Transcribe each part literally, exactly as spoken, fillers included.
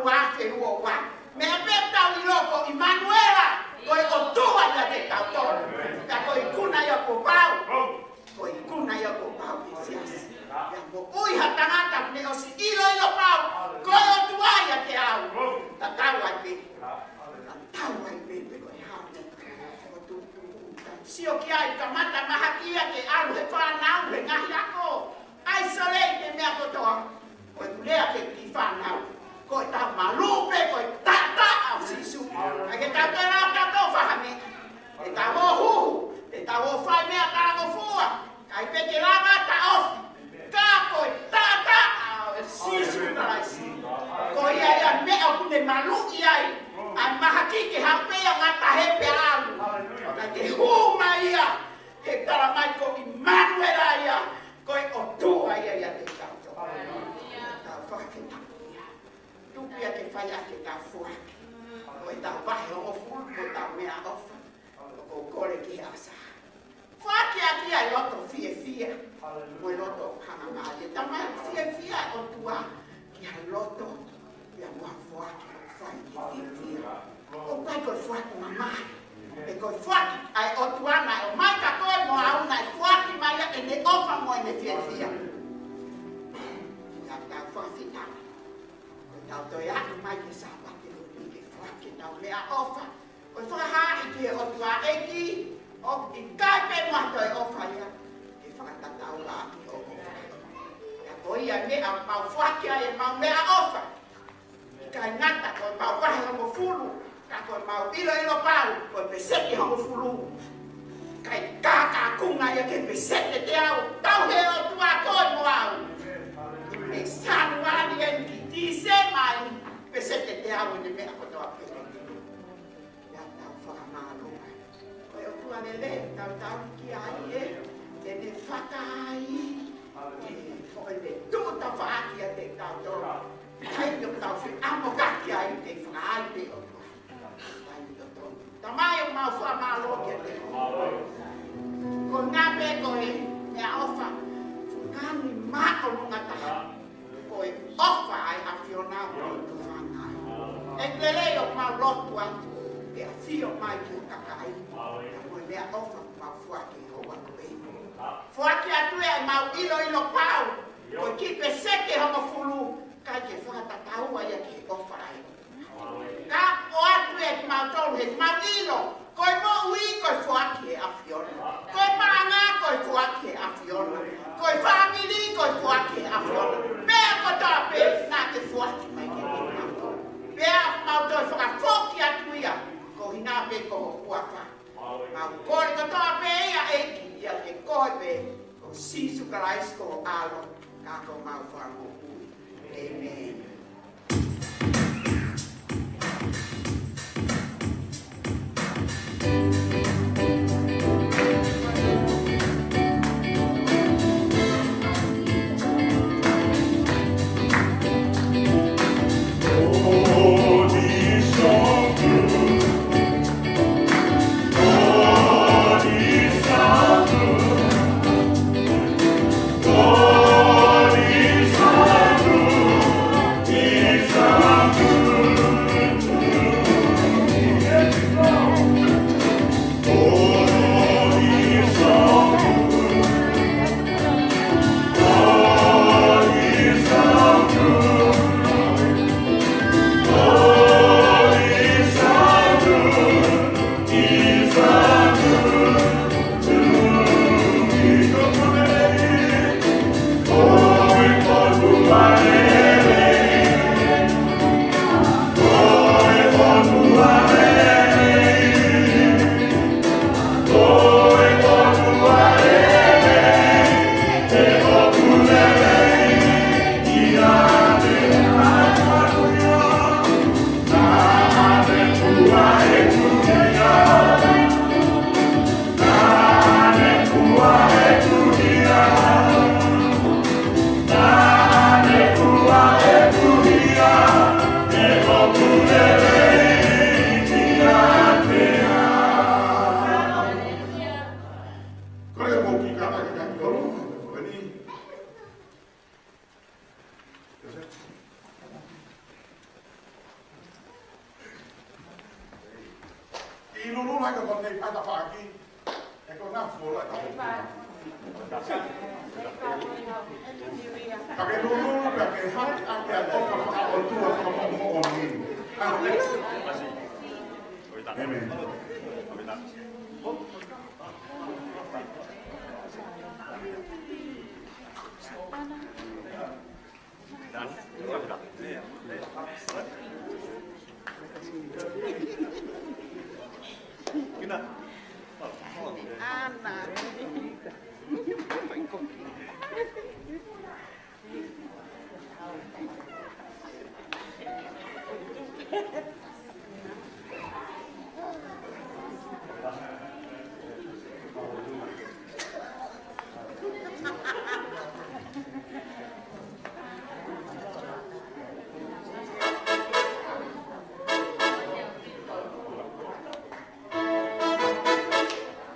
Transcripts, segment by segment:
ua afe ua ua. Meʻa pē ʻoku tau ʻilo ko ʻImanuela, ko e ʻOtua ʻiate kitautolu. Ka ko e ikuna ia kuo pau. Ko e ikuna ia kuo pau ki he siasi. Pea moʻui ha tangata ne ʻosi ʻiloʻilo pau, ko e ʻOtua ʻiate au. Tatau ai pē. Tatau ai pē pe ko e hā. Sio ki ai, kamata mahaki ia ke ʻalu he fānau, he ngaahi ako. Isolate e meʻa kotoa. Ko e lea ki he kiʻi fānau. Ko ʻetau malū pē, ko e taʻataʻa ʻo Sīsū. ʻIkai ke tau toe lava ʻo fai ha meʻa. Te tau ō huhu, te tau ō fai meʻa talangofua. ʻIkai pē ke lava ʻo taʻofi. Ka ko e taʻataʻa ʻo Sīsū Kalaisi. Ko ia ia meʻa ʻoku ne maluʻi ai. ʻA e mahaki ke haʻu pē ia ngata he pea alu. Ka ke hū mai ia. Ke tala mai ko ʻImanuela ia. Ko e ʻOtua ia ʻiate kitautolu. Tau fakafetaʻi ia. Tuku ia ke fai ʻaki ʻetau foaki. Ko ʻetau vahe hongofulu, ko ʻetau meʻaʻofa. ʻOku ou kole ki he ʻasa. Foaki ʻaki ʻa e loto fiefia. Mo e loto hangamālie. Tamai, fiefia ʻOtua ki ha loto ia mo ha foaki ʻoku fai ke fiefia. ʻOku ʻikai ko e foaki mamahi. He ko e foaki ʻa e ʻOtua naʻe ʻomai kia koe mo au naʻe foaki mai ia ʻene ʻofa mo ʻene fiefia. Ia tau fakafetaʻi. Ko ʻetau toe aʻu mai ki he Sāpate ni ke foaki ʻetau meʻaʻofa. Ko e fakahaaʻi ki he ʻOtua ʻEiki, ʻoku ʻikai pē mo ha toe ʻofa ia, ke fakatatau ʻaki hoʻo ʻofa. Pea ko ia meʻa ʻoku mau foaki ai ʻemau meʻaʻofa. ʻIkai ngata ko ʻemau vahe hongofulu, ka ko ʻemau ʻiloʻilo pau, ko e peseti hongofulu. ʻIkai kākākunga ia ki he peseti ʻe teau, tau he ʻOtua koe mo au. Mei Sānuali eni ki Tīsema eni, peseti ʻe teau ʻene meʻa kotoa pē. Ia tau fakamālō ai. Ko e ʻOtua lelei, tau tau ki ai ē, te ne fakaai, ē, ko ʻene tuʻu tafaʻaki ʻiate kitautolu. ʻAi ʻoku tau fie ʻamo hake ai, te fakaai pē ʻOtua. ʻAi ʻOtua. Tamai ʻoku mau fakamālō kiate koe. Ko e ngaahi pē ko e meʻaʻofa. Fukani māʻolunga taha. Ko e ʻofa ʻa e ʻAfiona ʻoku tofanga ai. ʻEiki lelei ʻoku mau lotu atu, ʻe ʻafio mai ki ho kakai. Ka ko e meʻaʻofa ʻoku mau foaki ʻi ho ʻao pē. Foaki atu ʻemau ʻiloʻilo pau, ko e kiʻi peseti hongofulu, ʻikai ke fakatatau ia ki he ʻofa ʻa e Ka ʻoatu ʻe kimautolu he mau ʻilo, ko e moʻui ko e foaki ʻe he ʻAfiona. Ko e paʻanga ko e foaki ʻe he ʻAfiona. Ko e fāmili ko e foaki ʻe he ʻAfiona. Meʻa kotoa pē naʻa ke foaki mai kiate kimautolu. Pea mau toe fakafoki atu ia, ko e ʻuhinga pē ko hoʻo huafa. Mau kole kotoa pē ia ʻEiki, ʻiate koe pē, ko Sīsū Kalaisi ko ho ʻAlo, ka ko homau Fakamoʻui. ʻĒmeni. Lulu, haka ko nei pata faki. E ko na fola ka. Ka ke lulu, ka ke haka, ka ke ʻofa fakaʻotua fakamoʻoni. Amen.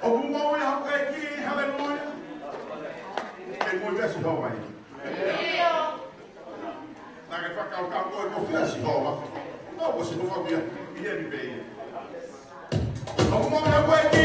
ʻOku moʻui ʻa e ʻEiki, haleluia. Ke moʻui ʻa Sihova. Naʻa ke fakakaukau ko e ko fē ʻa Sihova. Ko Sihova ia, ia ni pē ia. ʻOku moʻui ʻa e ʻEiki.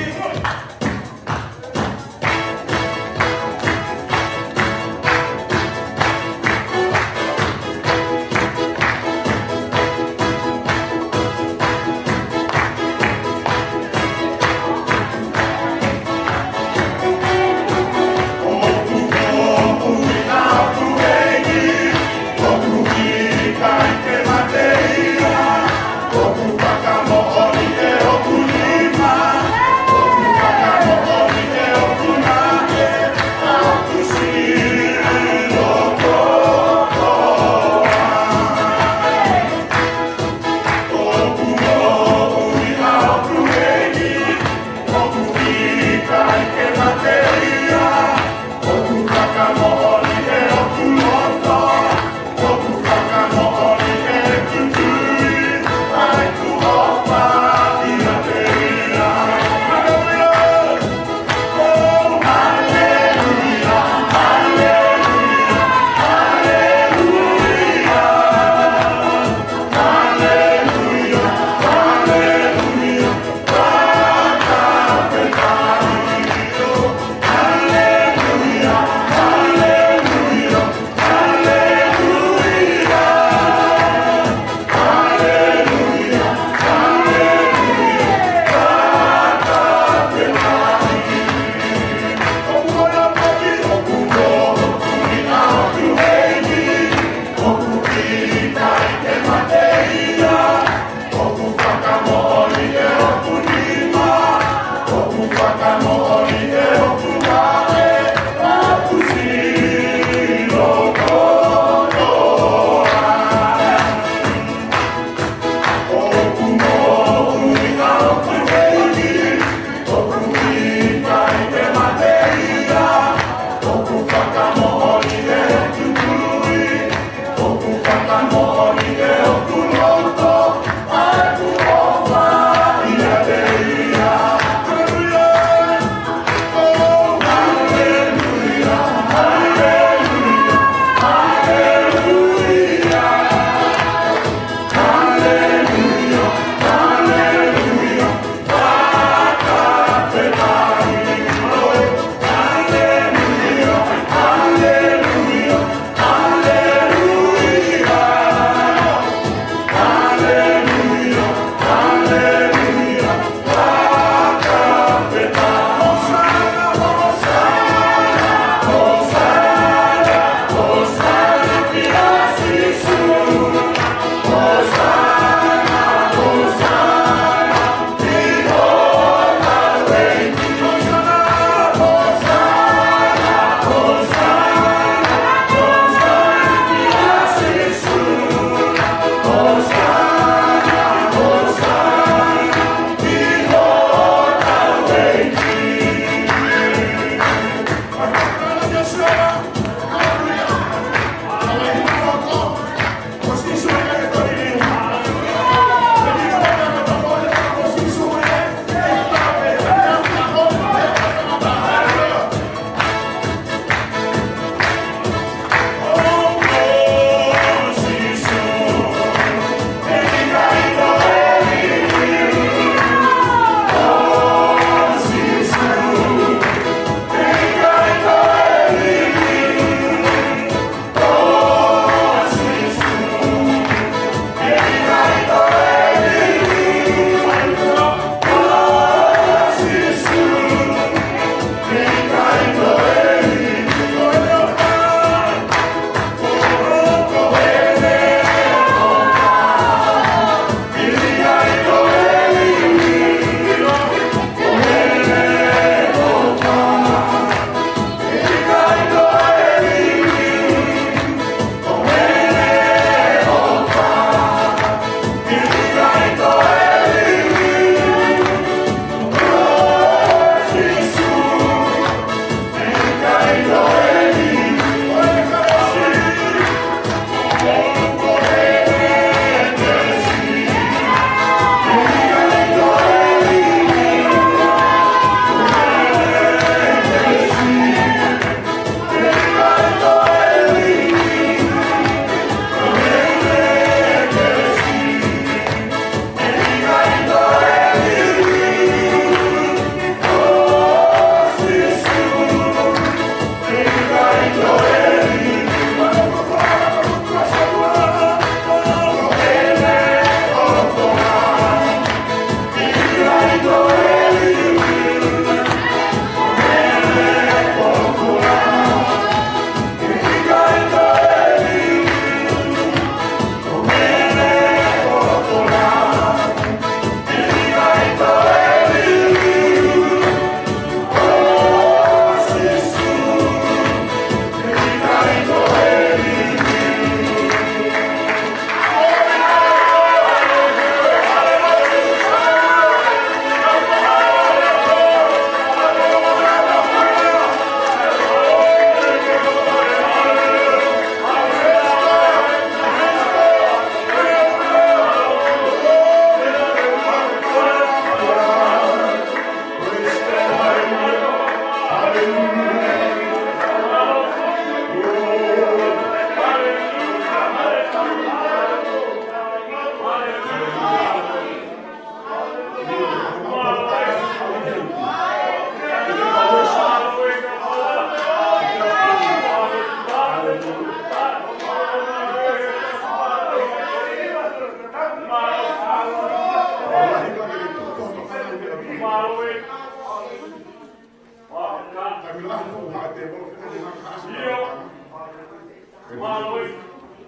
Mālō e.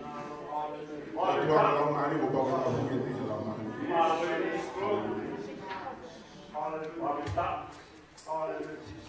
Mālō e. Mālō e. Mālō e. Mālō e. Hallelujah. Mālō. Hallelujah.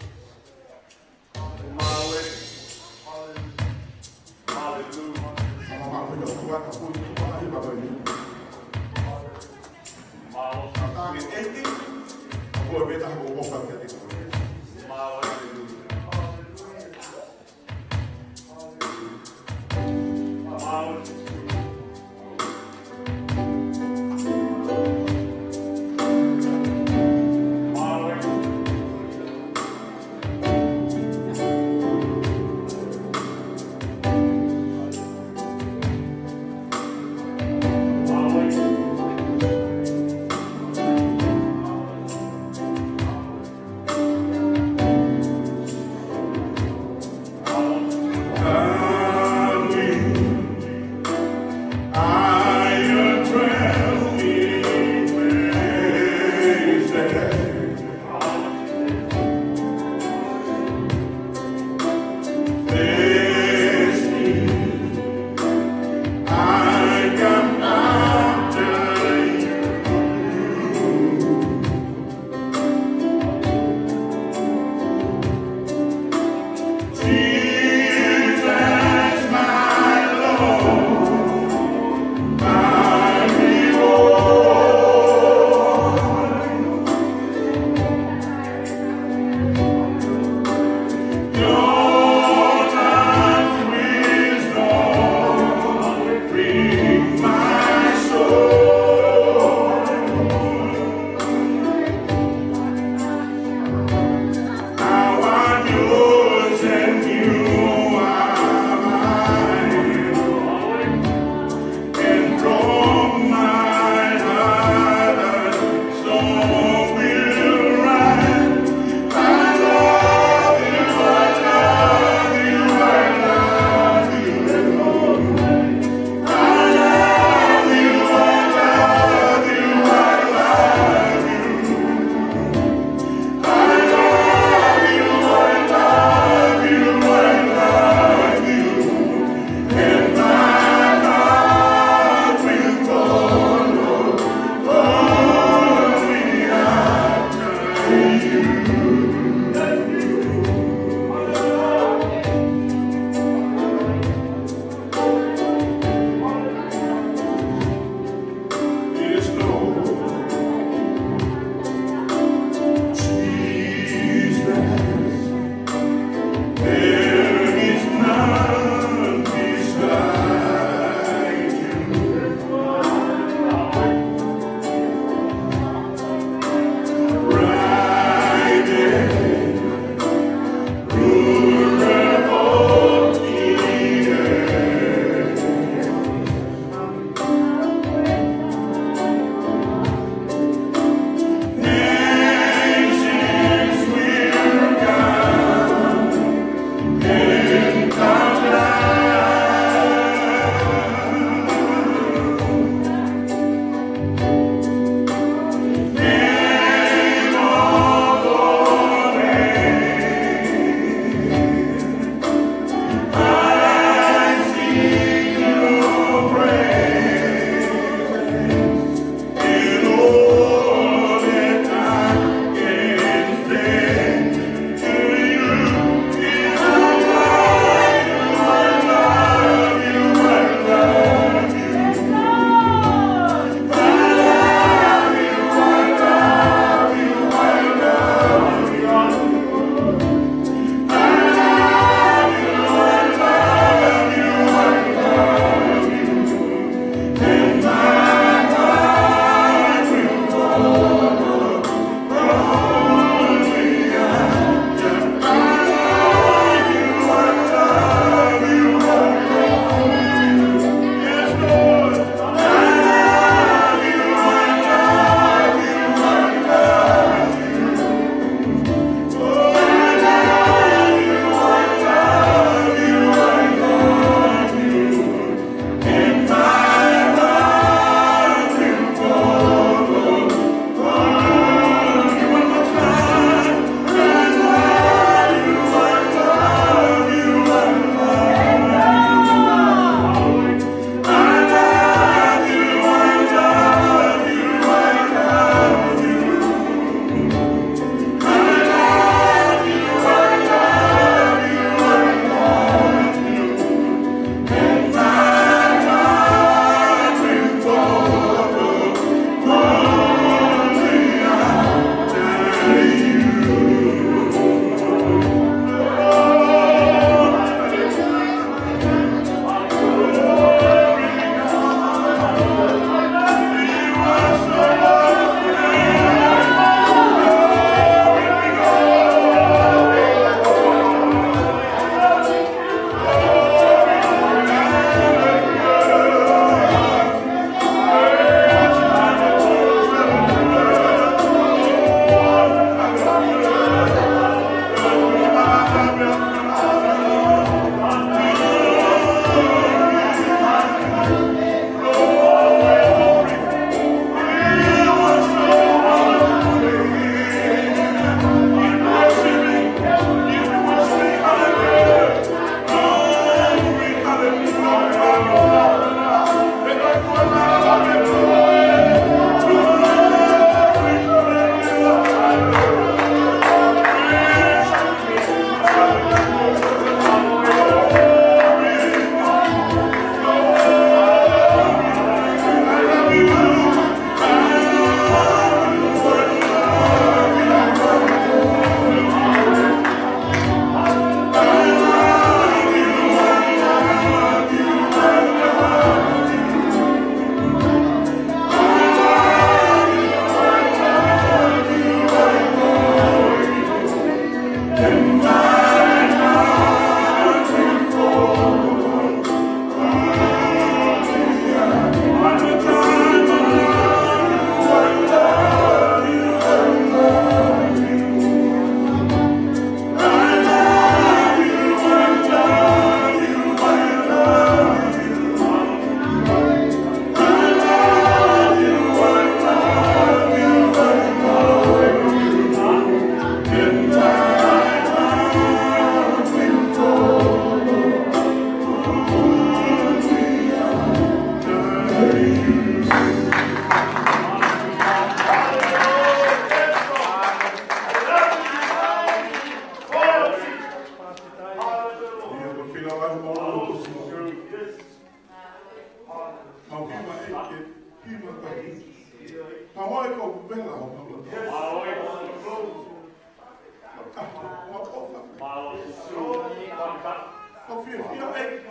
Ko fiefia ʻEiki.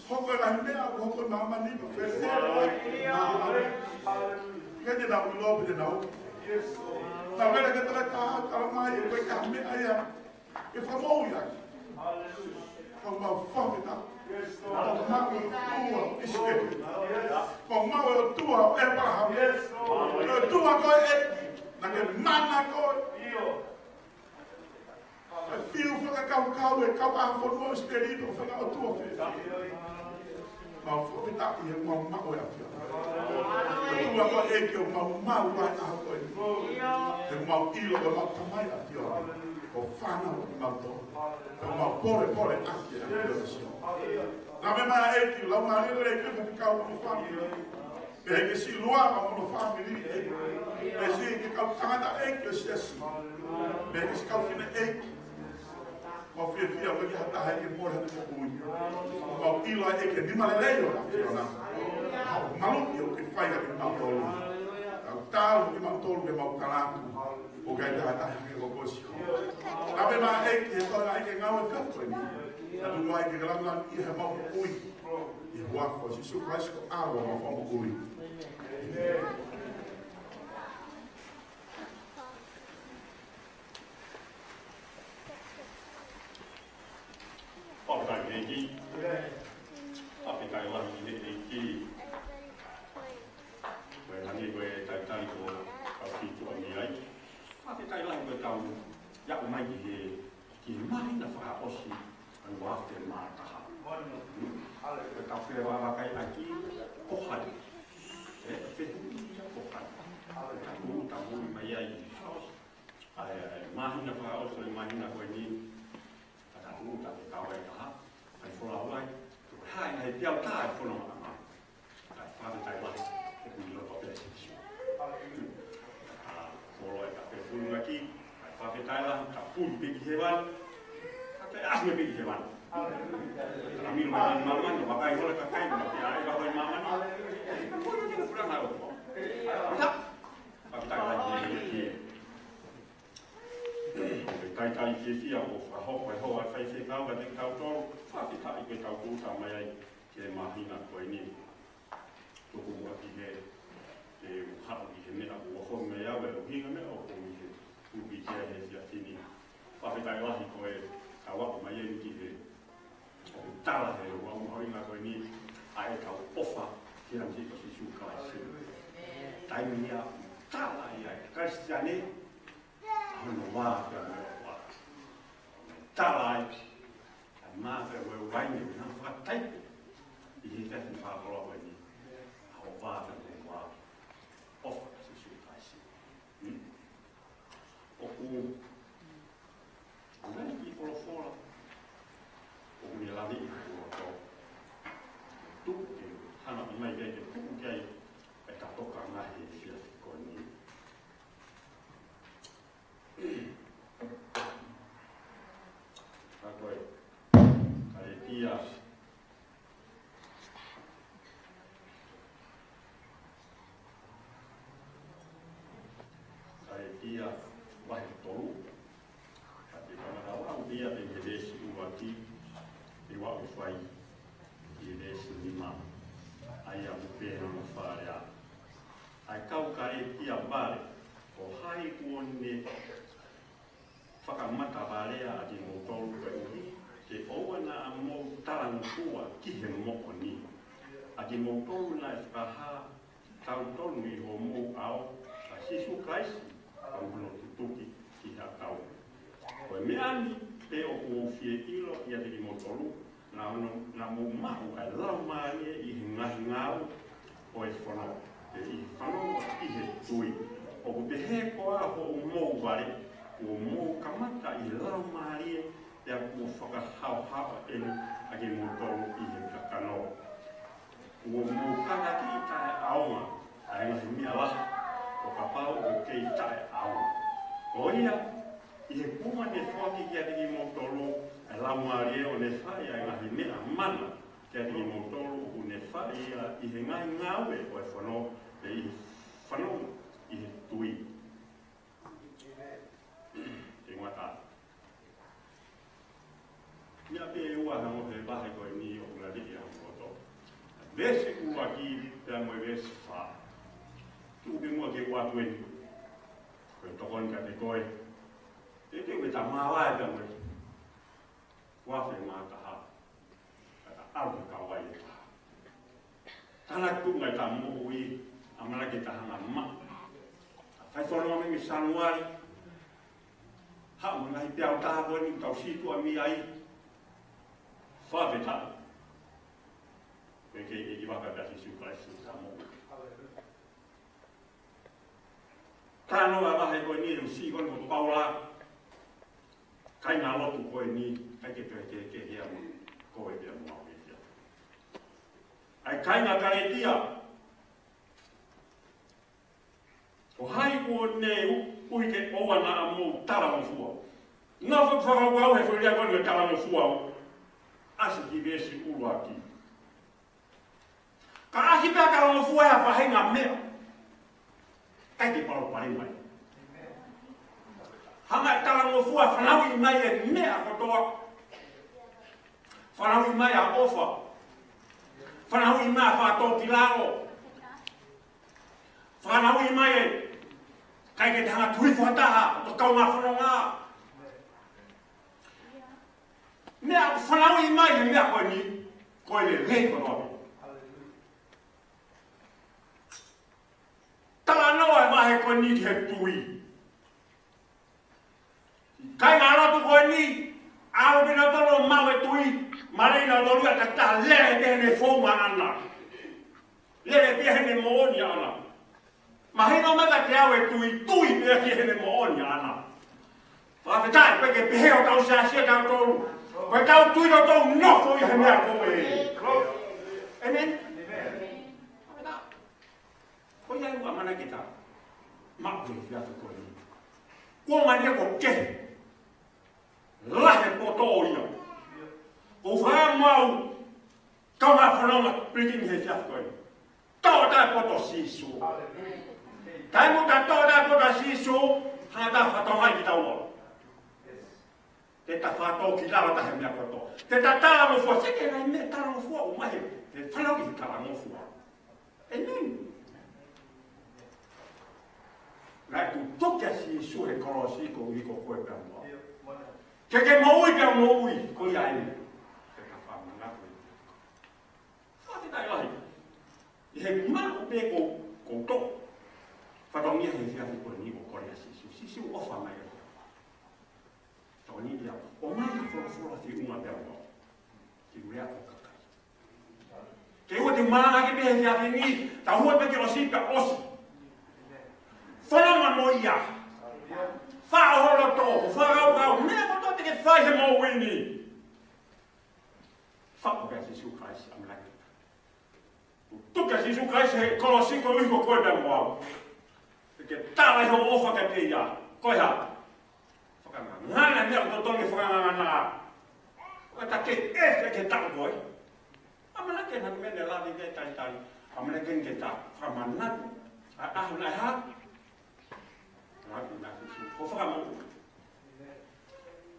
Hoko e ngaahi meʻa, hoko e māmani, ko fēfē. Ke te nau ʻilo, ke te nau. Nau vela ke toe tā, tala mai, ko e ka meʻa ia. Ke fakamoʻui ai. Ko mau fakafetaʻi. Ko mau ʻOtua ʻo ʻIsileli. Ko mau ʻOtua ʻo ʻĒpalahame. ʻOtua ko e ʻEiki. Naʻa ke mana koe. ʻE fiu fakakaukau e kau ʻa e fonua ʻo ʻIsileli pe ko e fanga ʻotua fēfē. Mau fakafetaʻi he mau maʻu e ʻAfiona. ʻOtua ko e ʻEiki ʻoku mau maʻu ai ʻa e ʻaho ko eni. He mau ʻilo ko e mau tamai ʻAfiona. Ko e fānau kimautolu. He mau polepole ʻaki e ʻAfiona Sihova. Naʻa mei mai ʻEiki, lau mālie lelei ki he faifekau mo e fāmili. Pea ki he siʻi lua mo hono fāmili. Pea siʻi ki he kau tangataʻeiki ʻo e siasi. Pea ki he siʻi kau fineʻeiki. Mau fiefia ʻoku ʻikai ha taha ʻe mole hano moʻui. Mau ʻilo ʻEiki e nima lelei ʻo e ʻAfiona. Mau malu ʻi hoʻo fai kiate kimautolu. Kau tau kimautolu ke mau tala atu. ʻOku ʻikai ha taha ʻe mole hano moʻui. Naʻa mei mai ʻEiki, he toenga ʻEiki ngāue fefine. Naʻa tuku ai ke ke langa ʻi he mau moʻui. ʻI he huafa ʻo Sīsū Kalaisi ko e ʻAlo ʻo e Fakamoʻui. Fakafetaʻi ʻEiki. Fakafetaʻi lahi ʻEiki. Ko e langi ko e talitali ko e kau ki tuʻa mei ai. Fakafetaʻi lahi ko e tau aʻu mai ki he ki he māhina fakaʻosi ʻa e ua afe mā taha. Ko e tau fevavakai ʻaki ko hai. ʻE, fehuʻi ia ko hai. Ko e tau tui mai ai. ʻA e, ʻa e māhina fakaʻosi ʻo e māhina ko eni. Ka tau tui ke kau ai taha. ʻA e folau ai. Ko hai ʻa e peau tā e fono mama. Kae fakafetaʻi lahi, ʻoku ʻi loto pē Sīsū. ʻA, kolo e kape pulu ʻaki, kae fakafetaʻi lahi, ka pulu pē ki hēvani. Kae ʻasi pē ki hēvani. Ka milo mai ki māmani, ʻo vakai holo e kakai, ma pia ai vakai māmani. Ko e pulanga ʻo. Fakafetaʻi lahi, ki he. Ko e talitali fiefia, ʻo fakahoko e hoa faifekau, ka te kau tolu, fakafetaʻi ke tau tūʻuta mai ai, ki he māhina ko eni. Tuku muʻa ki he, ke u haʻu ki he meʻa kuo hoko mai au e ʻuhinga meʻa ʻoku ou ʻi he ʻupi kia he efiafi ni. Fakafetaʻi lahi ko e kau aʻu mai eni ki he, ʻoku tala he ʻoku mahuʻinga ko eni ʻa e kau ʻofa ki he ʻEiki ko Sīsū Kalaisi. Taimi ia ʻoku tala ia e Kalisitiane, ʻa hono vā pea mo e ʻofa. Tala ai, ʻa e mā pea mo e uaine, ʻoku nau fakataipe ʻi he efiafi fakakoloa ko eni. ʻA hoʻo vā pea mo e vā. ʻOfa kia Sīsū Kalaisi. Hmm? ʻOku, ʻoku ʻi ai e kiʻi folofola. ʻOku ne lave ʻi he folofola. Tuku ke, hanga mai ke, ke tuku ke ai, e tokanga he efiafi ko eni. Ka ko e, Kalētia. Kalētia vahe tolu. Ka te kamata ʻo aʻu pē ia ki he veesi ʻuluaki, ʻi he ʻoku fai ki he veesi nima. ʻA ia ʻoku pehē hono fakalea. ʻA e kau Kalētia vale, ko hai kuo ne fakamatavalea ʻa kimoutolu koeʻuhi ke ʻoua naʻa mou talangofua ki he moʻoni? ʻA kimoutolu naʻe fakahā tautonu ʻi homou ʻao ʻa Sīsū Kalaisi, pea mo hono tutuki ki he ʻakau. Ko e meʻa ni pē ʻoku ou fie ʻilo ʻiate kimoutolu, naʻa mou, naʻa mou maʻu ʻa e Laumālie ʻi he ngaahi ngāue ʻo e fono, ʻi he fanongo ki he tui. ʻOku pehē koā hoʻomou vale, kuo mou kamata ʻi he Laumālie, pea kuo fakahaohaoa ʻeni ʻa kimoutolu ʻi he kakano? Kuo mou kātaki taʻeʻaonga ʻa e ngaahi meʻa lahi, ʻo kapau ʻoku kei taʻeʻaonga. Ko ia, ʻi he kuonga ne foaki kiate kimoutolu ʻa e Laumālie ʻo ne fai ʻa e ngaahi meʻa mana kiate kimoutolu, ʻoku ne fai ia ʻi he ngaahi ngāue ʻo e fono, pe ʻi he fanongo ʻi he tui. Ke ngata. Meʻa pē ʻe ua hangē ko e vahe ko eni ʻoku lali ia mo to. Veesi ʻuluaki pea mo e veesi fā. Tuku pē muʻa ke u ʻoatu eni. Ko e tokoni kiate koe. Te te me ta mawa e pea mo e. Ua fe mā taha. Ka ta au ke kau ai e taha. Tana tuʻunga ʻi ta moʻui, ʻamanaki ke ta hanga ʻo maʻu. Fai fononga mei Sānuali. Haʻu mo e ngaahi peau taha ko eni tau sītuʻa mei ai. Fakafetaʻi. Ko e kei ʻEiki Vaka pea Sīsū Kalaisi ʻi ta moʻui. Talanoa ʻa e vahe ko eni ʻoku siʻi ko eni ko Paula. Kāingalotu ko eni, ʻikai ke pehē ke, ke hea mo, ko e pea mo au ia. ʻA e kāinga Kalētia. Ko hai kuo ne u-, ui ke ʻoua naʻa mou talangofua. Naʻa ku fakakaukau he foʻi lea ko eni talangofua. ʻAsi ki veesi ʻuluaki. Ka ʻasi pē talangofua ʻi ha faʻahinga meʻa. ʻIkai ke palopalema ia. Hanga ʻe talangofua fanauʻi mai e meʻa kotoa. Fanauʻi mai ʻa ʻofa. Fanauʻi mai ʻa faʻa tō ki lalo. Fanauʻi mai e ʻikai ke te hanga tui fakataha, ʻo to kaungā fononga. Meʻa fanauʻi mai he meʻa ko eni, ko e lelei kotoa. Talanoa e vahe ko eni ki he tui. Kāingalotu ko eni, ʻalu pē nautolu ʻo maʻu e tui, male nautolu ia ka ta lele pē heʻene founga ʻana. Lele pē heʻene moʻoni ʻana. Mahino mai kiate au e tui, tui pē ki heʻene moʻoni ʻana. Fakafetaʻi, ʻoku ʻikai ke pehē ʻo tau siasi ʻa tautolu. Ko e tau tui ʻo tau nofo ʻi he meʻa ko ē. Amen. Ko ia ʻoku ʻamanaki ke ta maʻu he efiafi ko eni. Kuo mani ko ke. Lahi e poto ia. Ko fā mau. Kau ma fononga piliki ni he efiafi ko eni. Tō ta poto Sīsū. Taimi ʻoku ta tō ta poto Sīsū, hanga ta fatonga ki tau olo. Te ta fato ki lalo ta he meʻa kotoa. Te ta talangofua, seke nai meʻa talangofua ʻoku mahe. Te fanauʻi he talangofua. ʻĒmeni. Naʻe tutuki ʻa Sīsū he kolosi koeʻuhi ko koe pea mo au. Ke ke moʻui pea moʻui, ko ia eni. Ke ka fakamanatu. Fakafetaʻi lahi. ʻI he maʻu pē ko, ko to. Fatongia he efiafi ko eni ʻoku kole ʻa Sīsū. Sīsū ʻofa mai ʻa. Tokoni ia, ʻomai ha folofola feʻunga pea mo au. Ke u lea ko kakai. Ke ʻoua te u malanga ke pehē he efiafi ni, ta hua pē ke ʻosi pea ʻosi. Fononga mo ia. Faʻo ho loto, fakakaukau, meʻa kotoa te ke fai he moʻui ni. Faʻo pē ʻa Sīsū Kalaisi ʻamanaki. Tuku ʻa Sīsū Kalaisi he kolosi koeʻuhi ko koe pea mo au. Ke tala ʻe hoʻo ʻofa kiate ia. Ko e hā? Fakangangana meʻa ʻoku totonu ke fakangangana. Ko e ta ke efe ke tau koe. ʻAmanaki ke na mene lavi ke talitali. ʻAmanaki ke ta fakamanatu. ʻA, ʻa, na ha. Laku na ki su. Ko fakamoʻui.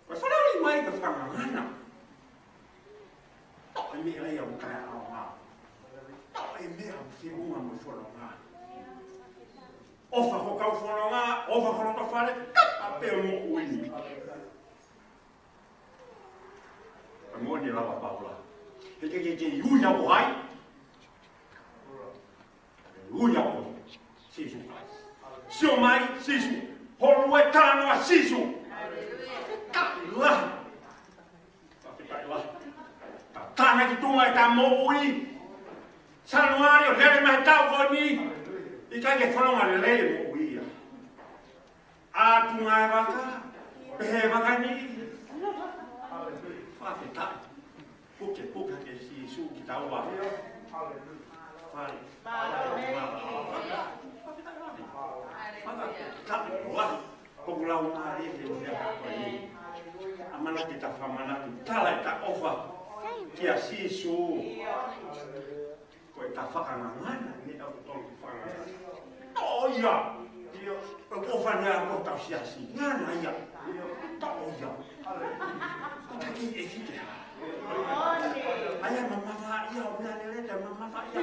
Ko e fanauʻi mai ko e fakangangana. Toʻo e meʻa ia ʻoku taʻeʻaonga. Toʻo e meʻa ʻoku feʻunga mo e fononga. ʻOfa ho kau fononga, ʻofa ho loto fale, kapa pē moʻui ni. Ka moʻoni lava Paula. He ke, ke, ke ui au ko hai. Ui au ko Sīsū Kalaisi. Sio mai, Sīsū. Holu e talanoa Sīsū. Fakafetaʻi lahi. Fakafetaʻi lahi. Ta tānaki tuʻunga ʻeta moʻui. Sānuali ʻo lele mai tau ko eni. ʻIkai ke fononga lelei e moʻui ia. ʻA tuʻunga e vaka, pehē vaka ni. Fakafetaʻi. Puke, puke ke Sīsū ki taua. Mālō e kiʻi. Fakafetaʻi lahi. Fakafetaʻi lahi. Ko e lau mālie he meʻa ko eni. ʻAmanaki ke ta fakamanatu, tala ʻeta ʻofa kia Sīsū. Ko ʻeta fakangangana, ne au tau fakangangana. ʻOiauē. ʻIo, ko e ʻofa naʻe ʻoatu ʻe he Siasi. Ngana ia. ʻIo, ʻoiauē. Ko e taki e fike. ʻAi ʻa e mamafa ia, ʻo meʻa lelei, ʻa e mamafa ia.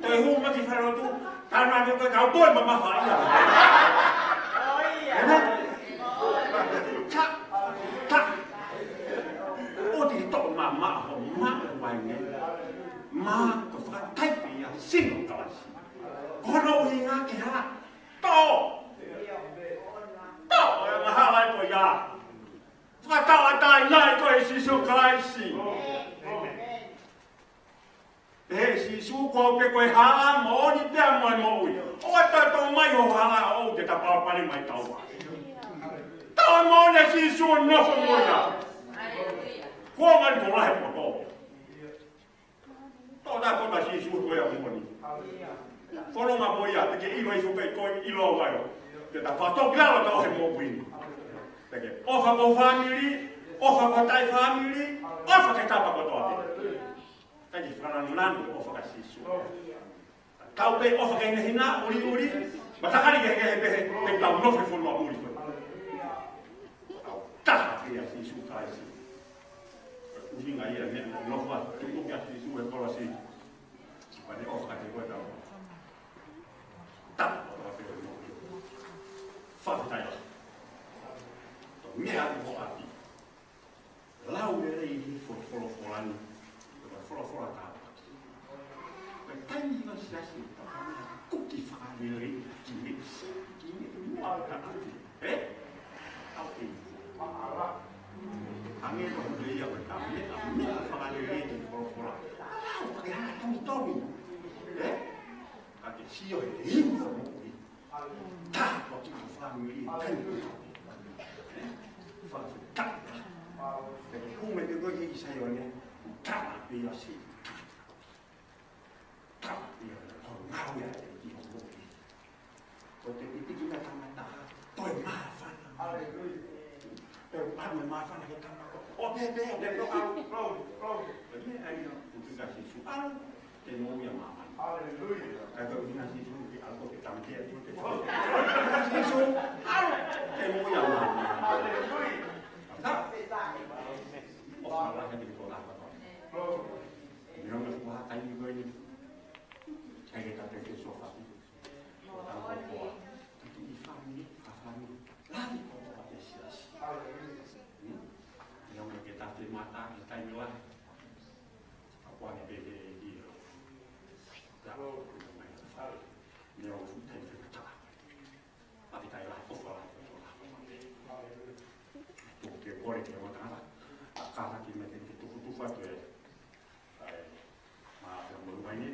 Toe hū mai ki fale lotu, tana atu ko e kau toe mamafa ia. ʻĒmeni. Ta, ta. ʻOua te ke toʻo mamafa, mamafa ʻo e uaine. Mā, ko e fakataipe ia, sino Kalaisi. Ko hono ʻuhinga ke hā? Toʻo. Toʻo e angahala ko ia. Fakatauʻatāinaʻi koe ʻe Sīsū Kalaisi. Pehē ʻe Sīsū, ko au pē ko e hala, moʻoni pea mo e moʻui. ʻOua te tō mai ho hala ʻo te ta palopalema mai taua. Tau moʻoni ʻa Sīsū ʻo nofo mo ia. Kuo ngali ko lahi poto. Tō ta ko ta Sīsū ko ia moʻoni. Fononga mo ia, te ke ʻilo ʻi fuka ʻi ko ʻilo au ai. Te ta fakatōkilalo ta ʻo he moʻui ni. Te ke ʻofa ko ho fāmili, ʻofa ko ho taʻe fāmili, ʻofa ke tapa kotoa pē. Ka ke fakananunanu ʻofa kia Sīsū. Tau pē ʻofa ke hinehina, ʻuliʻuli, matakali ke he pehē, te tau nofo he fonua muli ko ē. Tau taha pē ʻia Sīsū Kalaisi. ʻUhinga ia ne nofo atu, tuku kia Sīsū he kolosi. Pea ne ʻofa kiate koe tau. Tau ʻofa pē mo. Fakafetaʻi. Tau meʻa atu ho ʻapi. Lau lelei ʻi he fo-, folofola ni. Ko e folofola tāpuaki. Ko e taimi ʻa e Siasi ʻoku tau hanga ʻo kuki fakalelei ki he, ki he moʻui ʻa e tangata. Ē? ʻAu ē. Hangē ko e meʻa ko e tau meʻa, meʻa fakalelei ki he folofola. Lau, pea ke hanga ʻo tomutomu. Ē? Ka ke sio he ʻuhinga moʻui. Taha ko e kiʻi fāmili, taha ko e kiʻi fāmili. Taha. Pea ke hū mai pē koe ki Saione, taha pē ia si. Taha pē ia ko e ngāue ʻa e ʻEiki ʻi hoʻo moʻui. Ko e pipiki na tama taha, toe māfana. Haleluia. Toe pano māfana ke tama ko. ʻO pehē, pehē, pehē, glory, glory. Ko e meʻa ia, ʻoku tuku kia Sīsū. ʻAlu. Ke moʻui ʻa māmani. Haleluia. Ka ko e ʻuhinga Sīsū ke ʻalu ko e tamatea ʻi he Sīsū, ʻalu ke moʻui ʻa māmani. Haleluia. Ka. ʻOfa lahi atu ki he tokotaha kotoa. Glory. Neongo e fuaha taimi ko eni. ʻIkai ke ta pehē ke sofa. Ko e tau kotoa. Ka tuʻu ʻi fāmili, ka fāmili. Lahi kotoa pē Siasi. Haleluia. Hmm? Neongo ke ta femata, ʻi he taimi lahi. Ka kuo ne pehē ʻe ia. Ka, mai fale. Neongo fuʻu taimi fetaʻa. Pea ke tai lahi ko fala, ko fala. Tuku ke kole ke ʻoua tangata. Ka kātaki mai ke tuku tufa ke. ʻAi, mā pea mo mai ni.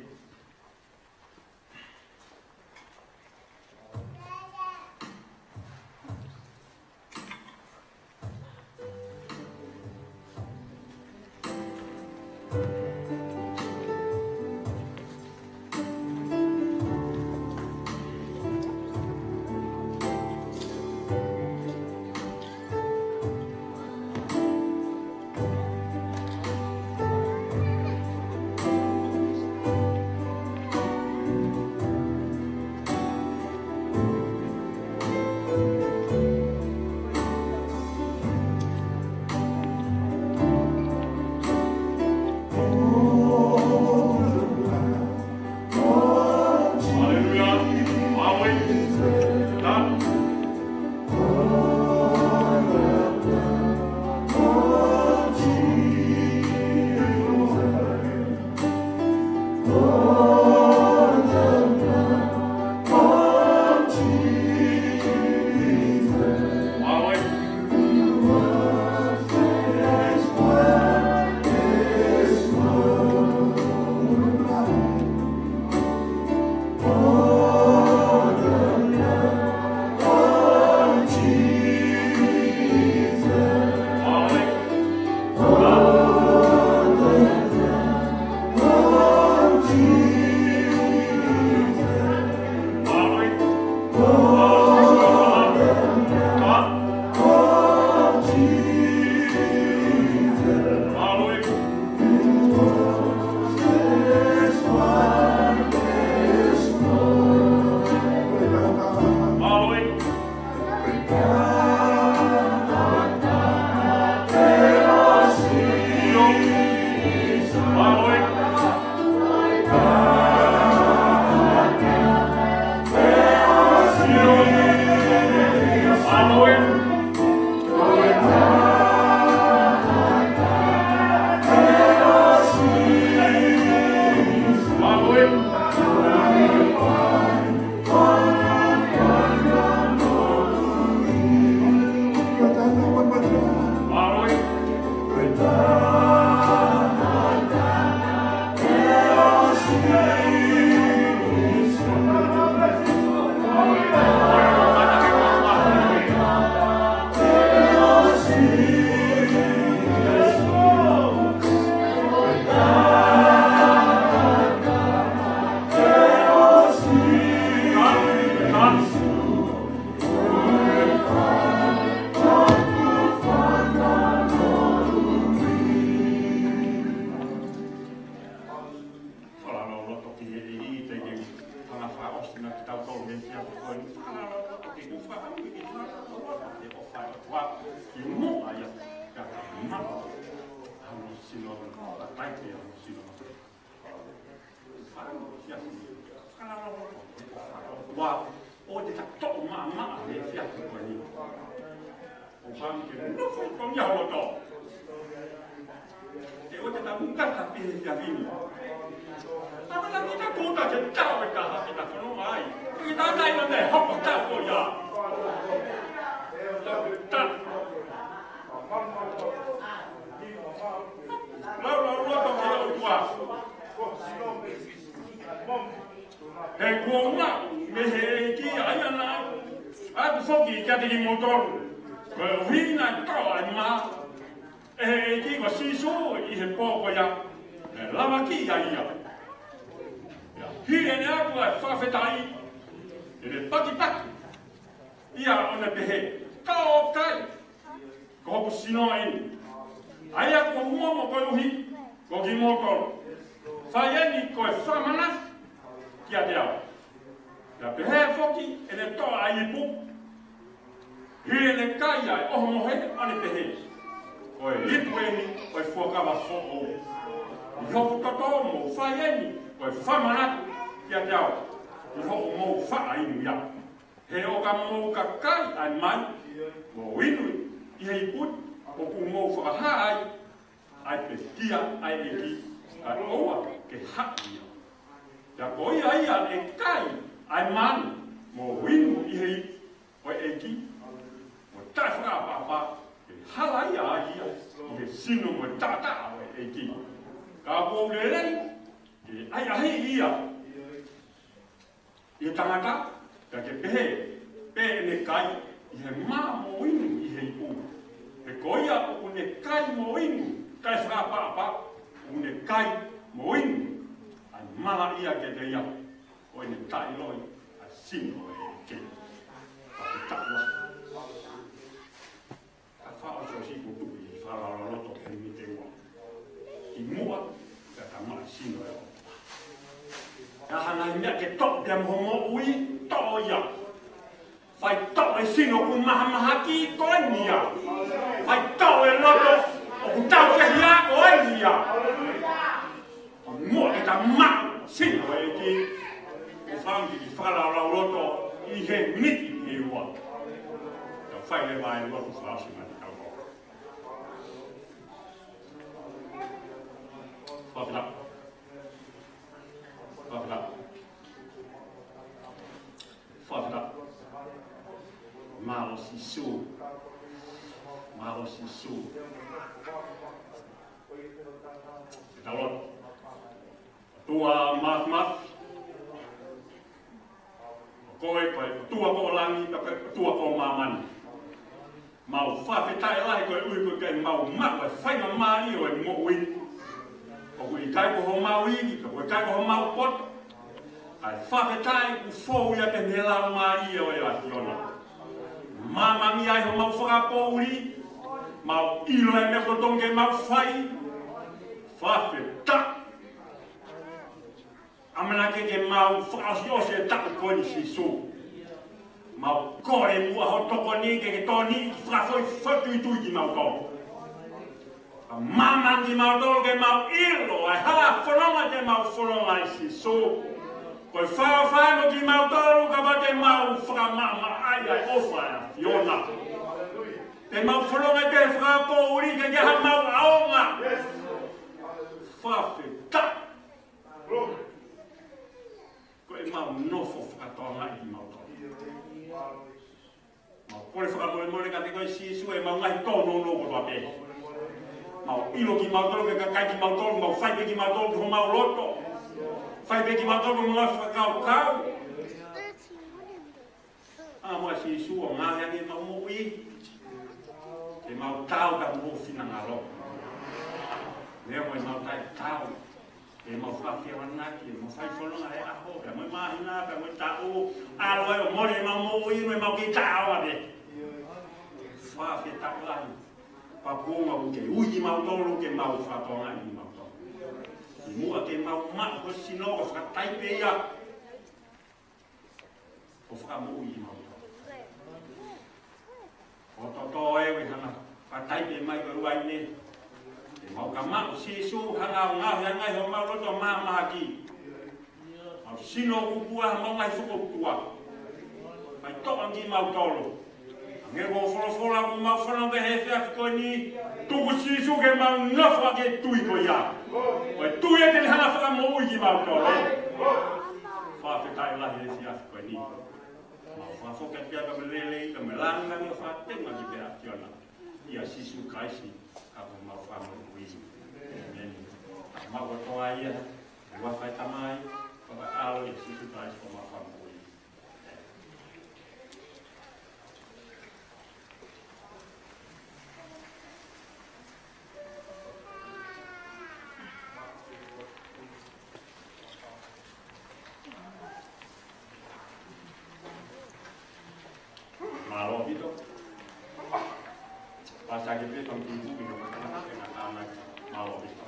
Naʻa ke tau tau he efiafi ko eni, fakalalo, ke ku fakamu ke fakalalo, ke o fai o tua, ki muʻa ia, ka ka mama, ʻa hono sino, ka tai pē ʻa hono sino. Fakalalo, fakalalo, fakalalo, ʻo te ta toʻo maʻamaʻa he efiafi ko eni. ʻO fai ke nofo ko ia ho loto. Ke ʻoua te ta mukata pē he efiafi ni. Tama na kita tuta ke tau e taha ke ta fononga ai. Ke ta tai no ne hoko tau ko ia. Ta. Lau, lau, lau, lau, lau, lau, lau. He kuo u maʻu mei he ʻEiki ʻa ia naʻa ku foki kiate kimoutolu. Koeʻuhi naʻe toʻo ʻa e mā ʻe he ʻEiki ko Sīsū ʻi he pō ko ia. Naʻe lavakiʻi ʻa ia. Pea hili ʻene ʻalu ʻa e fakafetaʻi, ʻene pakipaki ia ʻo ne pehē, Ko e kai, ko hoku sino eni, ʻa ia kuo u momo koeʻuhi ko kimoutolu. Fai eni ko e fakamanatu kiate au. Pea pehē foki ʻene toʻo ʻa e ipu, hili ʻene kai ʻa e ʻohomohe ʻo ne pehē, Ko e ipu eni ʻo e fuakava foʻou ʻi hoku toto, mou fai eni ko e fakamanatu kiate au ʻi hoʻomou faʻa inu ia. He ʻo ka mou ka kai ʻa e mā ni, mo inu ʻi he ipu ni, ʻoku mou fakahā ai ʻa e pekia ʻa e ʻEiki, kae ʻoua ke haʻi ia. Pea ko ia ia ʻe kai ʻa e mā ni, mo inu ʻi he ipu ʻo e ʻEiki, mo taʻefakaʻapaʻapa, ʻe halaia ai ia ʻi he sino mo e taʻataʻa ʻo e ʻEiki. Ka ʻoku ou lelei ke ʻahiʻahiʻi ia ʻi he tangata, ka ke pehē pē ʻene kai ʻi he mā mo inu ʻi he ipu. He ko ia ʻoku ne kai mo inu taʻefakaʻapaʻapa, ʻoku ne kai mo inu ʻa e malaʻia kiate ia, ʻo ʻene taʻeʻiloʻi ʻa e sino ʻo e ʻEiki. Ka ke taʻua. Ka fao so si ko tuku i fakalalo loto ke mi te ua. Ki muʻa, ka ka maʻu sino ʻe ʻOtua. Ka hanga i meʻa ke toʻo pea mo hoʻo moʻui, toʻo ia. Fai toʻo e sino ʻoku mahamahaki, ko eni ia. Fai toʻo e loto ʻoku taufehiʻa, ko eni ia. Muʻa ke ta maʻu sino ʻo e ʻEiki, ʻoku fai ki he fakalaulauloto ʻi he miniti ʻe ua. Tau fai leva e lotu fakaʻosi mai, tau kau. Fakafetaʻi. Fakafetaʻi. Fakafetaʻi. Mālō Sīsū. Mālō Sīsū. Ke tau lotu. ʻOtua Māfimafi, ko koe ko e ʻOtua ko langi, pea ko e ʻOtua ko māmani. Mau fakafetaʻi lahi koeʻuhi ko e ʻikai mau maʻu e faingamālie ʻo e moʻui. ʻOku ʻikai ko homau ivi, pea ʻoku ʻikai ko homau poto. Kae fakafetaʻi ʻoku fou ia pē mei he Laumālie ʻo e ʻAfiona. Māmani ai homau fakapoʻuli, mau ʻilo e meʻa kotoa ke mau fai. Fakafetaʻi. ʻAmanaki ke mau fakaʻosiʻosi e taʻu ko eni Sīsū. Mau kole muʻa ho tokoni ke ke tokoni fakafoʻituitui kimautolu. Ka māmani kimautolu ke mau ʻilo ʻa e hala fononga te mau fononga ai Sīsū. Ko e faʻofaʻo mo kimautolu kapau te mau fakamaʻamaʻa ai ʻa e ʻofa ʻa e ʻAfiona. Te mau fononga ke fakapoʻuli ke ke ha mau ʻaonga. Fakafetaʻi. Ko e mau nofo fakatokangaʻi kimautolu. Mau kole fakamolemole kiate koe Sīsū ʻemau ngaahi tōnounou kotoa pē. Mau ʻilo kimautolu ke kakai kimautolu, mau fai pē kimautolu ki homau loto. Fai pē kimautolu ki homau fakakaukau. ʻA mo Sīsū ʻo ngaohi ange ʻemau moʻui. Ke mau taau ka mo finangalo. Meʻa mo ʻemau taʻetaau. ʻEmau fakafialanaki, ʻemau fai fononga he ʻaho, pea mo e māhina, pea mo e taʻu, ʻalu ai ʻo mole ʻemau moʻui, mo ʻemau kei taʻeʻaonga pē. Fakafetaʻi lahi, pea kuo mau ke ui kimautolu, ke mau fakatokangaʻi kimautolu. ʻI muʻa ke mau maʻu ho sino, ko e fakataipe ia. ʻo fakamoʻui kimautolu. ʻOku totō ʻe ʻi ai hano fakataipe mai ko e uaine. Ke mau ka maʻu Sīsū hanga ʻo ngaohi ange homau loto mahamahaki. Mau sino kupua, mau ngaahi fokopua. Mai toʻa kimautolu. Hangē ko e folofola ʻoku mau fanongo ki ai he efiafi ko eni. Tuku Sīsū ke mau nofo ʻaki e tui ko ia. Ko e tui ia te ne hanga ʻo fakamoʻui kimautolu. Fakafetaʻi lahi he efiafi ko eni. Mau fakafoki atu ʻa e kau lelei, kau langa ni ʻo fakatenga ki he ʻAfiona. ʻIa Sīsū Kalaisi, ko homau Fakamoʻui. ʻĒmeni. Mau kotoa ia, ʻi he huafa ʻo e Tamai, ko e ʻAlo ʻo Sīsū Kalaisi ko homau Fakamoʻui. Mālō ʻaupito. Pāsake pē tau tutuki no matana ke na tāna. Mālō ʻaupito.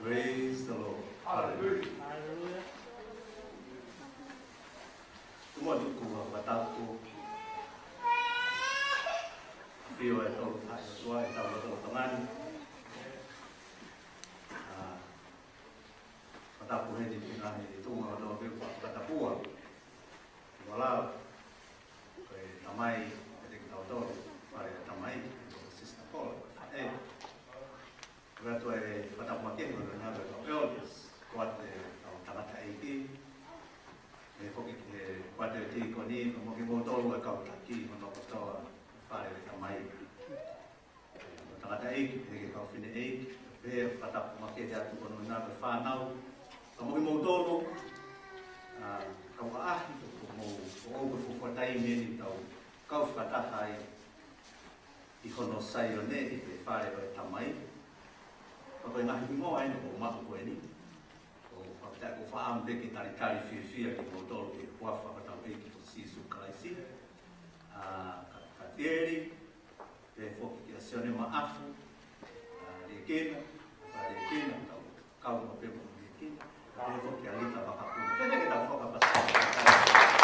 Praise the Lord. Hallelujah. Hallelujah. Tuʻa ni kuo fakatapu. ʻAfio ʻa e tolu taha ʻo e ʻOtua ʻi hotau lotolotonga ni. ʻA, fakatapu heni ki he ngaahi tuʻunga ʻo e ʻOtua ʻoku fakatapua. Ua lau, ko e tamai, ʻiate kitautolu, fale ʻo e tamai, ko Sister Paula, ko e faʻē. Ko e ʻOtua ʻe fakatapu makehe, ko e nave ko e elders, ko e kau tangataʻeiki, ʻe foki ki he, ko e tīkoni, mo kimoutolu ʻa e kau taki, mo kotoa, fale ʻo e tamai. Tangataʻeiki, pehē ki he kau fineʻeiki, pehē fakatapu makehe atu ko hono ʻuhinga ko e fānau. Ka mo kimoutolu, ʻa, kau ʻaʻahi, ko mou, ko ʻoku fuafua taimi eni tau kau fakataha ai ʻi hono Saione ʻi he fale ʻo e tamai. Ka ko e ngaahi hingoa eni ʻoku maʻu ko eni. ʻOku fakataha ko e fakaʻamu pē ke talitali fiefia kimoutolu ʻi he huafa ʻo hotau ʻEiki ko Sīsū Kalaisi. ʻA, ka, ka teli, Pehē foki kia Sione Maʻafu, ʻa, Liekina, ʻa, Liekina, kau, kau mo pē mo Liekina, pehē foki kia Lita Makapuna. Pehē ke tau fakapasi.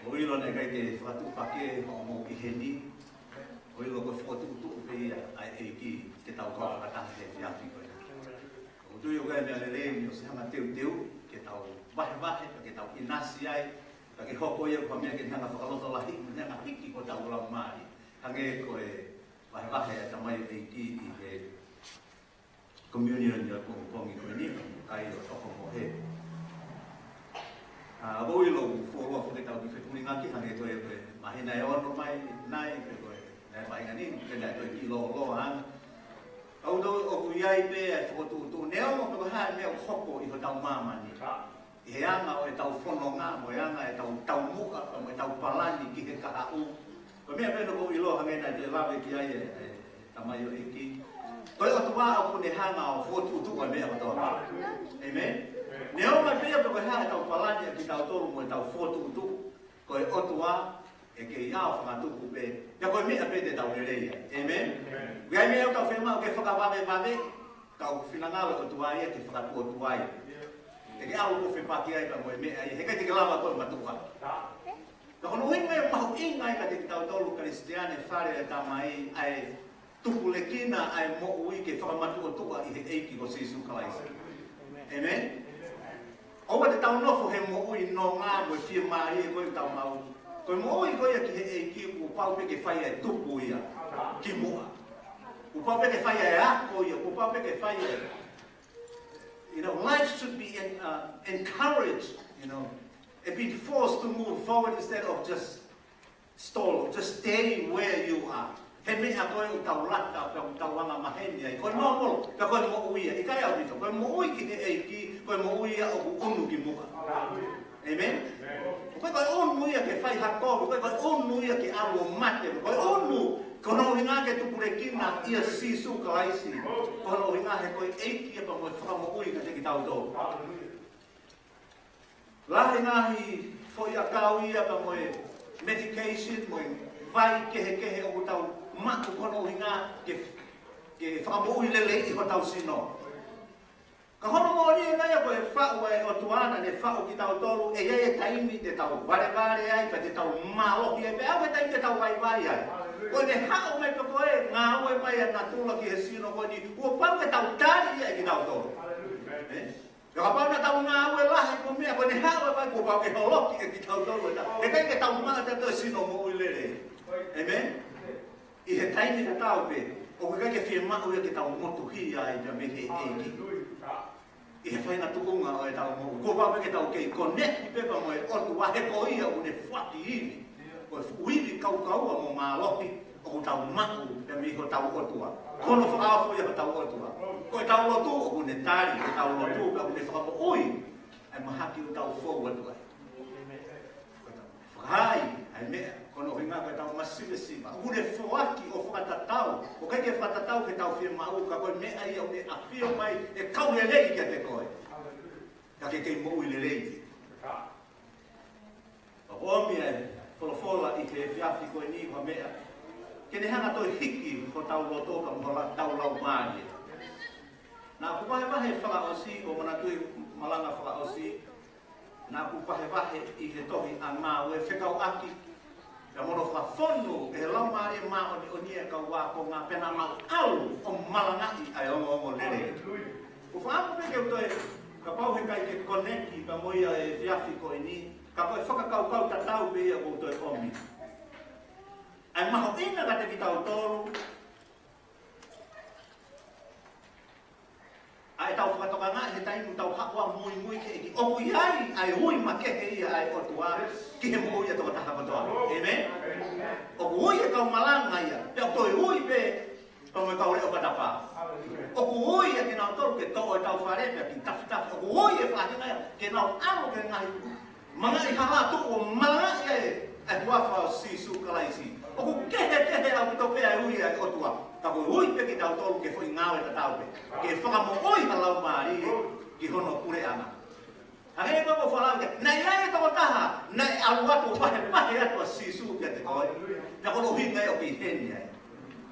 ʻOku ʻilo naʻe ʻikai ke fakatuʻupakē hoʻomou ʻi heni, ʻoku ʻilo ko e fokotuʻutuʻu pē ia ʻa e ʻEiki ke tau kau fakataha he efiafi ko eni. ʻOku ou tui ʻoku ʻi ai e meʻa lelei ni ʻoku ʻosi hanga ʻo teuteu ke tau vahevahe, ke tau ʻinasi ai, ka ke hoko ia ko ha meʻa ke ne hanga ʻo fakalotolahiʻi, mo ne hanga ʻo hiki hotau laumālie. Hangē ko e vahevahe ʻa e tamaioʻeiki ko eni ʻi he communion ʻo e pongipongi ko eni, kai ʻo toko mohe. ʻA, ʻoku ou ʻilo ʻoku fuoloa foki ʻetau kiʻi fetuʻulingaki, hangē ko e, ko e māhina ʻe ono mai, nai, pe ko e, naʻe vaʻinga ni, pe naʻe toe kiʻi lōloa ange. ʻOku tau, ʻoku ʻi ai pē ʻa e fokotuʻutuʻu, neongo pe ko e hā e meʻa ʻoku hoko ʻi hotau māmani. ʻI he anga ʻo ʻetau fononga, mo e anga ʻetau taumuʻa, mo ʻetau palani ki he kahaʻu. Ko e meʻa pē naʻa ku ʻilo hangē naʻe toe lave ki ai e, e tamaioʻeiki. Ko e ʻOtua ʻoku ne hanga ʻo fokotuʻutuʻu ʻa e meʻa kotoa. ʻĒmeni? Neongo pē pe ko e hā ʻetau palani ʻa kitautolu mo ʻetau fokotuʻutuʻu. Ko e ʻOtua ʻe kei ʻafangatuku pē. Pea ko e meʻa pē te tau lelei ai. ʻĒmeni? ʻĒmeni. ʻOku ʻi ai e meʻa ʻoku tau fiemaʻu ke fakavavevave, ka ʻoku finangalo e ʻOtua ia ke fakatuotuai. Te ke ʻalu ʻo fepaki ai pea mo e meʻa ia. Heʻikai te ke lava koe ʻo matuʻuaki. Ka ko hono ʻuhinga ia ʻoku mahuʻinga ai kiate kitautolu Kalisitiane fale ʻo e Tamai ʻa e tupulekina ʻa e moʻui ke fakamatuʻotuʻa ʻi he ʻEiki ko Sīsū Kalaisi. ʻĒmeni? ʻOua te tau nofo he moʻui nonga mo e fiemālie ko ē ʻoku tau maʻu. Ko e moʻui ko ia ki he ʻEiki kuo pau pē ke fai ʻa e tupu ia ki muʻa. Kuo pau pē ke fai ʻa e ako ia, kuo pau pē ke fai ʻa e, you know, life should be en-, uh, encouraged, you know, and be forced to move forward instead of just stall, just stay where you are. He meʻa ko ē ʻoku tau lata, pea ʻoku tau anga maheni ai. Ko e normal, pea ko e moʻui ia. ʻIkai ʻaupito, ko e moʻui ki he ʻEiki, ko e moʻui ia ʻoku ʻunu ki muʻa. ʻĒmeni? Ko e, ko e ʻunu ia ke fai ha kovi, ko e, ko e ʻunu ia ke ʻalu ʻo mate, ko e ʻunu, ko hono ʻuhinga ke tupulekina ʻia Sīsū Kalaisi. Ko hono ʻuhinga he ko e ʻEiki ia pea mo e fakamoʻui kiate kitautolu. Lahi e ngaahi foʻi ʻakau ia pea mo e medication, mo e vai kehekehe ʻoku tau maʻu ko hono ʻuhinga ke, ke fakamoʻui lelei ʻi hotau sino. Ka hono moʻoni ʻe ʻi ai ko e faʻu ʻa e ʻOtua naʻa ne faʻu kitautolu, ʻe ʻi ai e taimi te tau valevale ai, pea te tau mālohi ai, pea ʻi ai e taimi te tau vaivai ai. Ko ʻene haʻu mai pē ko ē, ngāue mai ʻa natula ki he sino ko eni, kuo pau ke tau tali ia ʻe kitautolu. ʻĒ? Pea kapau naʻa tau ngāue lahi mo e meʻa, ko ʻene haʻu mai kuo pau ke holoki ʻe kitautolu ʻe ta. ʻE ʻikai ke tau maʻu ʻe tautolu e sino moʻui lelei. ʻĒmeni? ʻI he taimi tatau pē, ʻoku ʻikai ke fiemaʻu ia ke tau motuhi ai pea mei he ʻEiki. ʻI he faʻahinga tuʻunga ʻo ʻetau moʻui. Kuo pau pē ke tau kei connect pē pea mo e ʻOtua he ko ia ʻoku ne foaki ivi. Ko e fuʻu ivi kaukaua mo mālohi ʻoku tau maʻu pea mei hotau ʻOtua. Ko hono fakaofo ia hotau ʻOtua. Ko ʻetau lotu ʻoku ne tali, ko ʻetau lotu pea ʻoku ne fakamoʻui ʻa e mahaki ʻoku tau fou atu ai. Fakahā ʻa e meʻa, ko hono ʻuhinga ko ʻetau masivesiva. ʻOku ne foaki ʻo fakatatau, ʻoku ʻikai ke fakatatau ki heʻetau fiemaʻu, ka ko e meʻa ia ʻoku ne ʻafio mai ʻo kau lelei kiate koe. Ka ke kei moʻui lelei. ʻOku ʻomi ʻa e folofola ʻi he efiafi ko eni ko e meʻa ke ne hanga ʻo toe hiki hotau loto pea mo hotau laumālie. Naʻa ku vahevahe fakaʻosi, ʻoku ou manatuʻi e malanga fakaʻosi, naʻa ku vahevahe ʻi he tohi ʻa Ngāue fekauʻaki pea mo hono fakafonu ʻe he Laumālie Māʻoniʻoni ʻa e kau ākonga pea naʻa mau ʻalu ʻo malangaʻi ʻa e ongoongolelei. ʻOku ou fakaʻamu pē ke u toe, kapau he ʻikai ke connect pea mo ia he efiafi ko eni, ka ko e fakakaukau tatau pē ia ʻoku ou toe ʻomi. ʻA e mahuʻinga kiate kitautolu ʻa ʻetau fakatokangaʻi he taimi ʻoku tau haʻu ʻo muimui ki he ʻEiki. ʻOku ʻi ai ʻa e ui makehe ia ʻa e ʻOtua ki he moʻui ʻa e tokotaha kotoa. ʻĒmeni? ʻOku ui e kau malanga ia, pea ʻoku toe ui pē pea mo e kau leʻo vatapā. ʻOku ui ʻa kinautolu ke toʻo ʻetau fale pea kiʻi tafitafi. ʻOku ui e faʻahinga ia ke nau ʻalu ki he ngaahi mangaʻi hala ʻo tuʻu ʻo malangaʻi ʻa e, ʻa e huafa ʻo Sīsū Kalaisi. ʻOku kehekehe ʻaupito pē ʻa e ui ʻa e ʻOtua. Ka ʻoku ui pē kitautolu ki he foʻi ngāue tatau pē. Ke fakamoʻui ha laumālie ki hono puleʻanga. Hangē ko e fakalanga, naʻe ʻi ai e tokotaha naʻe ʻalu atu ʻo vahevahe atu ʻa Sīsū kiate koe. Pea ko hono ʻuhinga ia ʻoku ke ʻi heni ai.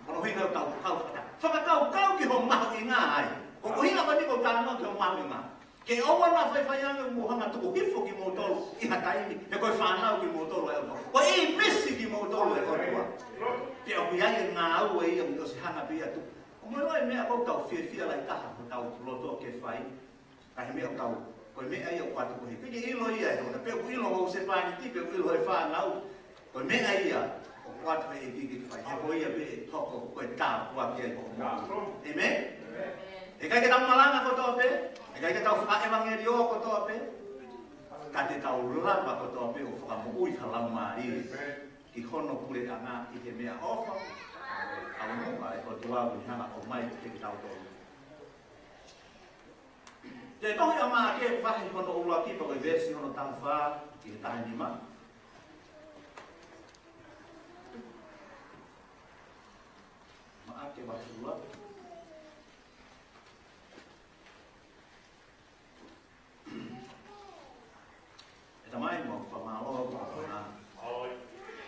Ko hono ʻuhinga ia ʻoku tau kau fakata-, fakakaukau ki hoʻo mahuʻinga ai. Ko e ʻuhinga ko eni ʻoku ou talanoa ki hoʻo mahuʻinga. Ke ʻoua naʻa faifai ange ʻoku mou hanga ʻo tuku hifo kimoutolu ʻi ha taimi, he ko e fānau kimoutolu ʻa e ʻOtua. Ko e ʻīmisi kimoutolu ʻa e ʻOtua. Pea ʻoku ʻi ai e ngāue ia ʻoku ʻosi hanga pē ia ʻo tuku. ʻOku mou ʻilo e meʻa ʻoku tau fiefia lahi taha hotau loto ke fai. Ka he meʻa ʻoku tau, ko e meʻa ia ʻoku ʻoatu ko ē. Pea ke ʻilo ia ʻe hona, pe ʻoku ʻilo hoʻo husepāniti, pe ʻoku ʻilo ʻe he fānau. Ko e meʻa ia ʻoku ʻoatu ʻe he ʻEiki ke fai, he ko ia pē ʻe hoko ko e tāpuaki ai hoʻo moʻui. ʻĒmeni? ʻE ʻikai ke tau malanga kotoa pē, ʻe ʻikai ke tau fakaʻevangeliō kotoa pē, ka te tau lava kotoa pē ʻo fakamoʻui ha laumālie ki hono puleʻanga ʻi he meʻaʻofa ʻa e ʻOtua ʻoku ne hanga ʻo ʻomai kiate kitautolu. Ko e tohi ʻa Maʻake vahe hono ʻuluaki pea ko e veesi hono taha fā ki he taha nima. Maʻake vahe ʻuluaki. ʻE Tamai, mau fakamālō ʻaupito koeʻuhi ko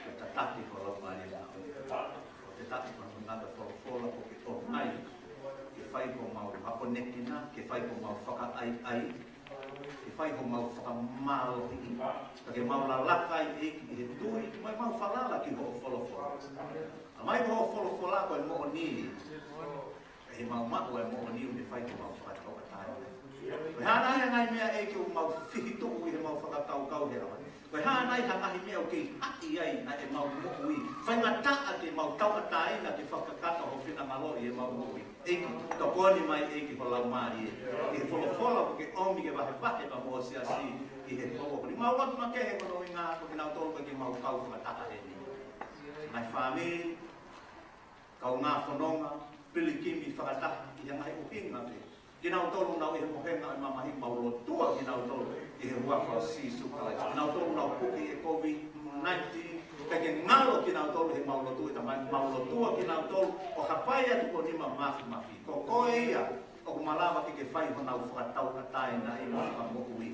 e tataki ho Laumālie Māʻoniʻoni. Ko e tataki ko e ngata folofola ʻoku ke ʻomai ke fai homau akonekina, ke fai homau fakaʻaiʻai, ke fai homau fakamālohiʻi, ka ke mau lalaka ai ʻEiki ʻi he tui, mo ʻemau falala ki hoʻo folofola. Tamai, ko hoʻo folofola ko e moʻoni. ʻE mau maʻu e moʻoni ʻoku ne fai ke mau fakatauʻatāina. Ko e hā nai e ngaahi meʻa ʻEiki ʻoku mau fihituʻu ʻi heʻemau fakakaukau he ʻaho ni? Ko e hā nai ha ngaahi meʻa ʻoku kei haʻi ai ʻa ʻemau moʻui? Faingataʻa ke mau tauʻatāina ke fakakakato ho finangalo ʻi heʻemau moʻui. ʻEiki, tokoni mai ʻEiki ho Laumālie. ʻI he folofola ʻoku ke ʻomi ke vahevahe pea mo ho siasi ʻi he pō ko eni. Mau lotu makehe koeʻuhi ko kinautolu ʻoku mau kau fakataha heni. Ngaahi fāmili, kaungā fononga, pilikimi fakataha ʻi he ngaahi ʻuhinga pē. Kinautolu ʻoku nau ʻi he mohenga ʻo e mamahi, mau lotua kinautolu ʻi he huafa ʻo Sīsū Kalaisi. Kinautolu ʻoku nau puke ʻi he COVID nineteen, kae ke ngalo kinautolu he mau lotu ʻe Tamai, mau lotua kinautolu ʻo hapai atu ko e nima mafimafi. Ko koe ia ʻoku malava ke ke fai honau fakatauʻatāinaʻi mo e fakamoʻui.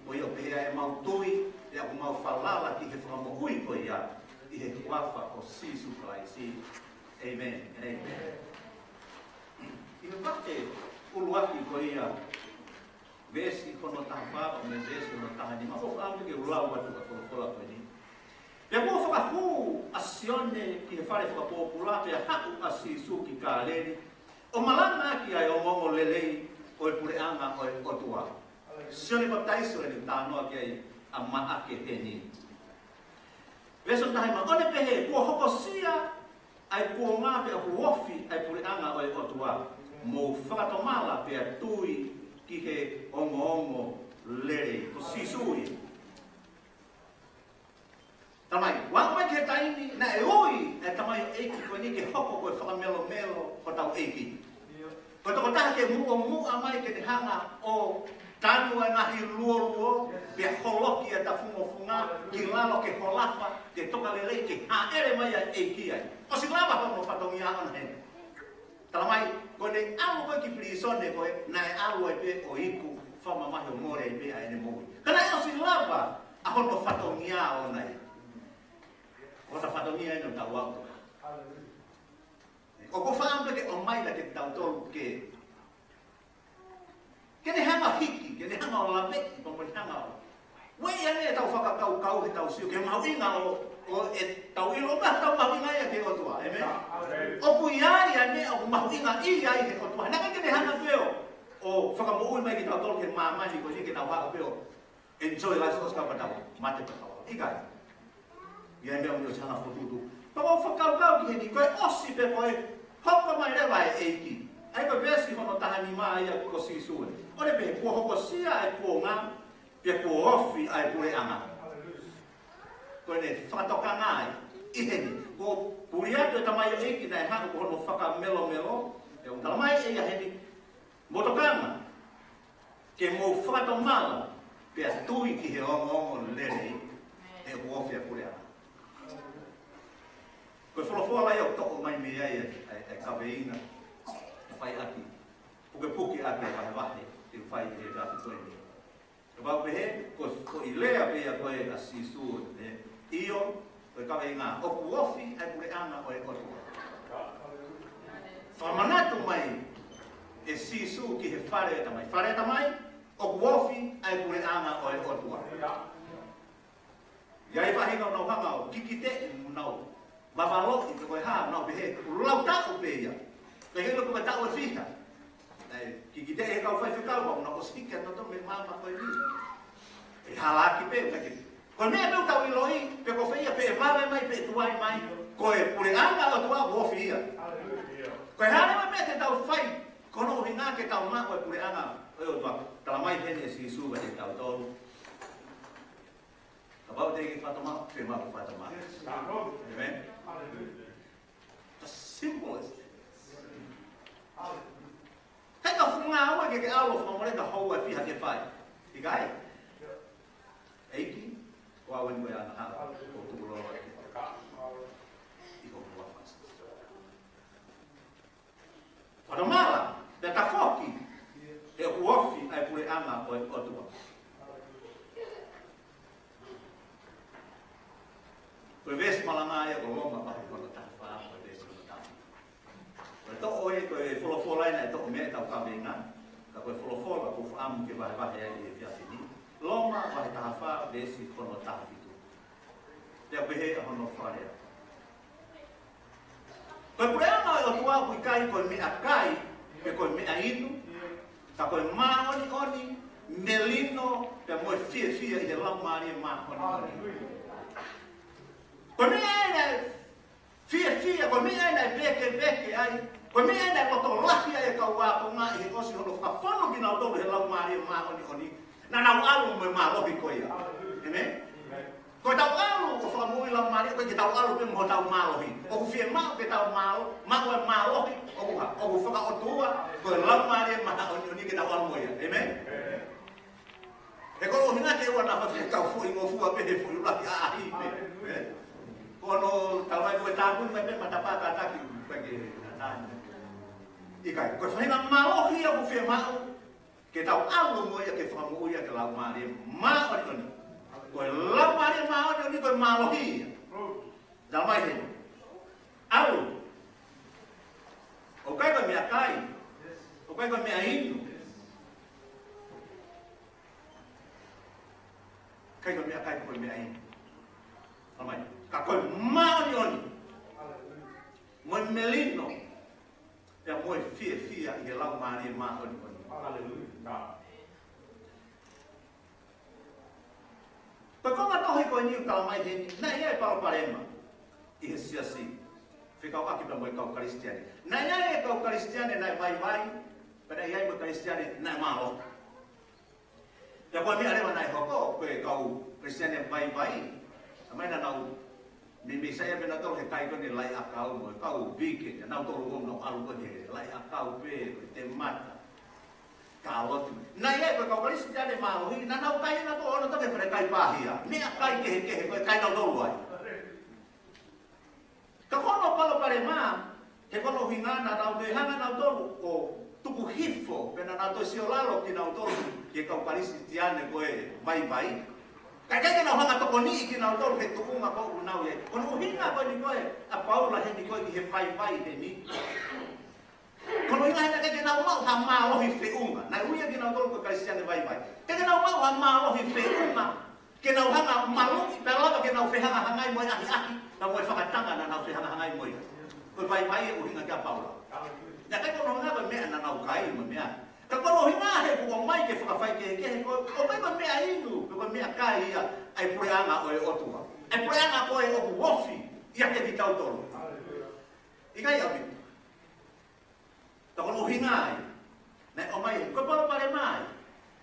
Ko ia ʻoku pehē ʻemau tui, pea ʻoku mau falala ki he fakamoʻui ko ia, ʻi he huafa ʻo Sīsū Kalaisi. ʻĒmeni. ʻĒmeni. ʻI he vahe ʻuluaki ko ia, veesi hono taha fā, mo e veesi hono taha nima, ʻoku ou fakaʻamu ke u lau atu ʻa e folofola ko eni. Pea kuo fakahū ʻa Sione ki he fale fakapōpula, pea haʻu ʻa Sīsū ki Kāleli, ʻo malangaʻaki ʻa e ongoongolelei ʻo e puleʻanga ʻo e ʻOtua. Sione Papitaiso eni ʻoku talanoa ki ai ʻa Maʻake heni. Veesi taha nima, ʻo ne pehē, kuo hokosia ʻa e kuonga pea kuo ofi ʻa e puleʻanga ʻo e ʻOtua. Mou fakatomala pea tui ki he ongoongolelei. Ko Sīsū ia. Talamai, ʻoku ʻomai ki he taimi naʻe ui ʻa e tamaioʻeiki ko eni ke hoko ko e fakamelomelo hotau ʻEiki. Ko e tokotaha ke muʻomuʻa mai ke ne hanga ʻo tanu ʻa e ngaahi luoluo, pea holoki ʻa e tafungofunga ki lalo ke holafa, ke toka lelei, ke hāʻele mai ʻa e ʻEiki ai. ʻOsi lava hono fatongia ʻoʻona heni. Talamai, ko ʻene ʻalu ko ē ki pilīsone ko ē, naʻe ʻalu ai pē ʻo iku fakamamahi ʻo mole ai pē ʻa ʻene moʻui. Ka naʻe ʻosi lava ʻa hono fatongia ʻoʻona ia. Ko hota fatongia eni ʻoku tau aʻu. ʻOku ou fakaʻamu pē ke ʻomai kiate kitautolu ke, ke ne hanga hiki, ke ne hanga ʻo laveʻi, pea mo ne hanga ʻo. Ueʻi ange ʻetau fakakaukau heʻetau sio ki he mahuʻinga ʻo, ʻo ʻetau ʻilo ʻoku tau mahuʻinga ia ki he ʻOtua. ʻĒmeni? ʻĒmeni. ʻOku ʻi ai ʻa e meʻa ʻoku mahuʻinga ʻi ai he ʻOtua. Naʻe ʻikai ke ne hanga pē ʻo, ʻo fakamoʻui mai kitautolu ki he māmani ko eni ke tau haʻu pē ʻo enjoy life ʻosi ka pea tau mate pea tau. ʻIkai. ʻI ai e meʻa ʻoku ne ʻosi hanga ʻo fokotuʻutuʻu. Pea ʻoku ou fakakaukau ki heni, ko e ʻosi pē ko ē, hoko mai leva e ʻEiki. ʻA ia ko e veesi hono taha nima ia ko Sīsū ē. ʻO ne pehē, kuo hokosia ʻa e kuonga, pea kuo ofi ʻa e puleʻanga. Ko ʻene fakatokanga ia ʻi heni. Kuo puli atu e tamaioʻeiki naʻe haʻu ko hono fakamelomelo, ʻe ʻoku talamai ʻe ia heni, mou tokanga, ke mou fakatomala, pea tui ki he ongoongolelei, he kuo ofi ʻa e puleʻanga. Ko e folofola ia ʻoku toʻo mai mei ai ʻa e, ʻa e, ʻa e kaveinga, ʻe fai ʻaki, pukepuke ʻaki ʻa e vahevahe, te u fai he efiafi ko eni. Kapau pehē, ko, ko e lea pē ia ko ē ʻa Sīsū, ē, ʻio, ko e kaveinga, ʻoku ofi ʻa e puleʻanga ʻo e ʻOtua. Fakamanatu mai ʻe Sīsū ki he fale ʻo e Tamai. Fale ʻo e Tamai, ʻoku ofi ʻa e puleʻanga ʻo e ʻOtua. ʻI ai e faʻahinga ʻoku nau hanga ʻo kikiteʻi mo nau vavaloʻi pe ko e hā, nau pehē, ʻoku lau taʻu pē ia. Pehē ʻoku ʻi ai e taʻu ʻe fiha. ʻAi, kikiteʻi ʻe he kau faifekau, pea ʻoku nau ʻosi hiki ʻa e toto mei he maama ko eni. ʻE halaaki pē, ʻikai ke. Ko e meʻa pē ʻoku tau ʻiloʻi, pe ko fē ia, pe ʻe vave mai, pe ʻe tuai mai, ko e puleʻanga ʻo e ʻOtua ʻoku ofi ia. Ko e hā leva e meʻa te tau fai, ko hono ʻuhinga ke tau maʻu e puleʻanga ʻo e ʻOtua. Talamai heni ʻe Sīsū kiate kitautolu. Kapau te ke fakatomala, fiemaʻu ke fakatomala. Yes. ʻĒmeni? Hallelujah. As simple as that. Hallelujah. ʻIkai ke fuʻu ngāue ke ke ʻalu ʻo fakamole ka houa ʻe fiha ke fai. ʻIkai? ʻEiki, ko au eni ko e angahala, ʻoku ou tukulolo atu. ʻI hoʻo huafa. Fakatomala, pea tafoki, he ʻoku ofi ʻa e puleʻanga ʻo e ʻOtua. Ko e veesi malanga ia ko Loma vahe hono taha fā, ko e veesi hono taha. Ko e toʻo ē, ko e folofola ē naʻe toʻo mei ai ʻetau kaveinga, ka ko e folofola ʻoku ou fakaʻamu ke vahevahe ai ʻi he efiafi ni. Loma vahe taha fā, veesi hono taha fitu. Pea pehē ʻa hono fakalea. Ko e puleʻanga ʻo e ʻOtua ʻoku ʻikai ko e meʻakai, pe ko e meʻainu, ka ko e māʻoniʻoni, melino, pea mo e fiefia ʻi he Laumālie Māʻoniʻoni. Ko e meʻa ē naʻe fiefia, ko e meʻa ē naʻe vēkeveke ai, ko e meʻa ē naʻe loto lahi ai e kau ākonga ʻi he ʻosi hono fakafonu kinautolu ʻe he Laumālie Māʻoniʻoni, naʻa nau ʻalu mo e mālohi ko ia. ʻĒmeni? Ko ʻetau ʻalu ʻo fakamoʻui laumālie, ʻoku ʻikai ke tau ʻalu pē mo hotau mālohi. ʻOku fiemaʻu ke tau mālo-, maʻu e mālohi ʻoku hā, ʻoku fakaʻotua, ko e Laumālie Māʻoniʻoni ke tau ʻalu mo ia. ʻĒmeni? He ko e ʻuhinga ke ʻoua naʻa fai ke tau foʻi ngofua pē he foʻi ʻuluaki ʻaʻahi pē. Ē? Ko hono tau ai ko e tāpuni mai pē matapā kātaki, ʻikai ke ʻatā. ʻIkai, ko e faʻahinga mālohi ʻoku fiemaʻu ke tau ʻalu mo ia ke fakamoʻui ʻaki e Laumālie Māʻoniʻoni. Ko e Laumālie Māʻoniʻoni ko e mālohi ia. Tala mai heni. ʻAlu. ʻOku ʻikai ko e meʻakai. ʻOku ʻikai ko e meʻainu. ʻIkai ko e meʻakai, ko e meʻainu. Tala mai. Ka ko e māʻoniʻoni. Mo e melino. Pea mo e fiefia ʻi he Laumālie Māʻoniʻoni. Haleluia. Ko e konga tohi ko eni ʻoku tala mai heni, naʻe ʻi ai e palopalema ʻi he siasi. Fekauʻaki pea mo e kau Kalisitiane. Naʻe ʻi ai e kau Kalisitiane naʻe vaivai, pea naʻe ʻi ai mo e Kalisitiane naʻe mālohi. Pea ko e meʻa leva naʻe hoko, ko e kau Kalisitiane vaivai, ʻa mai naʻa nau meimei saiʻia pē nautolu he kai ko eni e lai ʻakau mo e kau vike, nautolu ʻoku nau ʻalu ko ē he lai ʻakau pē, ko e temata, kālotu. Naʻe ʻi ai ko e kau Kalisitiane mālohi, naʻa nau kai nautolu ʻo nau toki fale kai pāhia. Meʻakai kehekehe ko ē kai nautolu ai. Ka ko hono palopalema, he ko hono ʻuhinga naʻa nau toe hanga nautolu ʻo tuku hifo, pea naʻa nau toe sio lalo kinautolu ki he kau Kalisitiane ko ē vaivai. Kae ʻikai ke nau hanga tokoniʻi kinautolu he tuʻunga ko ē ʻoku nau ʻi ai. Ko hono ʻuhinga ko eni ko ē ʻa Paula heni ko ē ki he vaivai heni. Ko hono ʻuhinga he naʻe ʻikai ke nau maʻu ha mālohi feʻunga. Naʻe ui ia kinautolu ko e Kalisitiane vaivai. ʻIkai ke nau maʻu ha mālohi feʻunga ke nau hanga maluʻi pea lava ke nau fehangahangai mo e ʻahiʻahi, pea mo e fakatanga naʻa nau fehangahangai mo ia. Ko e vaivai e ʻuhinga kia Paula. Naʻe ʻikai ko hono ʻuhinga ko e meʻa naʻa nau kai mo e meʻa. Ka ko hono ʻuhinga he kuo ʻomai ke fakafaikehekehe ko e, ʻoku ʻikai ko e meʻainu, pe ko e meʻakai ia ʻa e puleʻanga ʻo e ʻOtua. ʻA e puleʻanga ko ē ʻoku ofi ʻiate kitautolu. ʻIkai ʻaupito. Ka ko hono ʻuhinga ia naʻe ʻomai, ko e palopalema ia.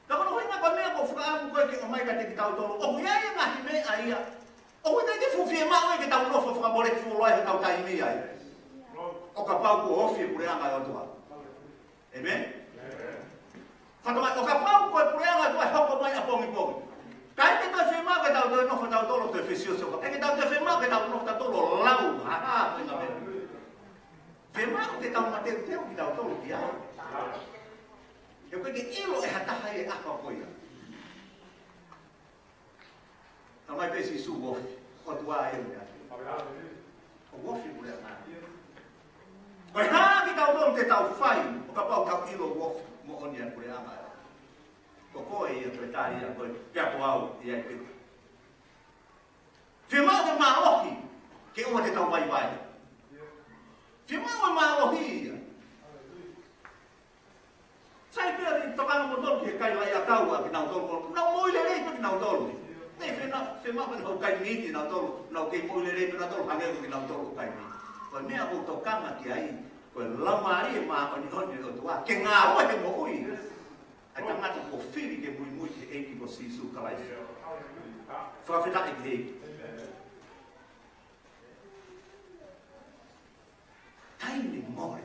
Ka ko hono ʻuhinga ko e meʻa ʻoku ou fakaʻamu ko ē ke ʻomai kiate kitautolu. ʻOku ʻi ai e ngaahi meʻa ia ʻoku ʻikai ke fuʻu fiemaʻu ia ke tau nofo fakamoleki fuoloa ai hotau taimi ai. ʻO kapau kuo ofi e puleʻanga ʻo e ʻOtua. ʻĒmeni? Fakatomai, ʻo kapau ko e puleʻanga ʻo e ʻOtua ʻe hoko mai ʻapongipongi. ʻIkai ke toe fiemaʻu ke tau toe nofo tautolu ʻo toe fesiosiofaki. ʻIkai ke tau toe fiemaʻu ke tau nofo tautolu ʻo lau. Ha, ha, ko e ngaahi meʻa. Fiemaʻu ke tau mateuteu kitautolu ki ai. He ʻoku ʻikai ke ʻilo ʻe ha taha e ʻaho ko ia. Tala mai pē Sīsū ʻoku ofi, ʻOtua ē ʻoku ofi. ʻOku ofi puleʻanga. Ko e hā kitautolu te tau fai, ʻo kapau tau ʻilo ʻoku ofi moʻoni ʻa e puleʻanga. Ko koe ia ko e tali ia ko e, pea ko au ia pē. Fiemaʻu e mālohi, ke ʻoua te tau vaivai. Fiemaʻu e mālohi ia. Sai pē ʻa e tokanga moutolu ki he kai lai ʻakau ʻa kinautolu ko ē. Nau moʻui lelei pē kinautolu. Naʻe fiemaʻu, fiemaʻu ke nau kai miti nautolu. Nau kei moʻui lelei pē nautolu, hangē ko kinautolu kai miti. Ko e meʻa ʻoku ou tokanga ki ai, ko e Laumālie Māʻoniʻoni ʻo e ʻOtua. Ke ngāue he moʻui. ʻA e tangata kuo fili ke muimui ki he ʻEiki ko Sīsū Kalaisi. Fakafetaʻi ki he ʻEiki. Taimi mole.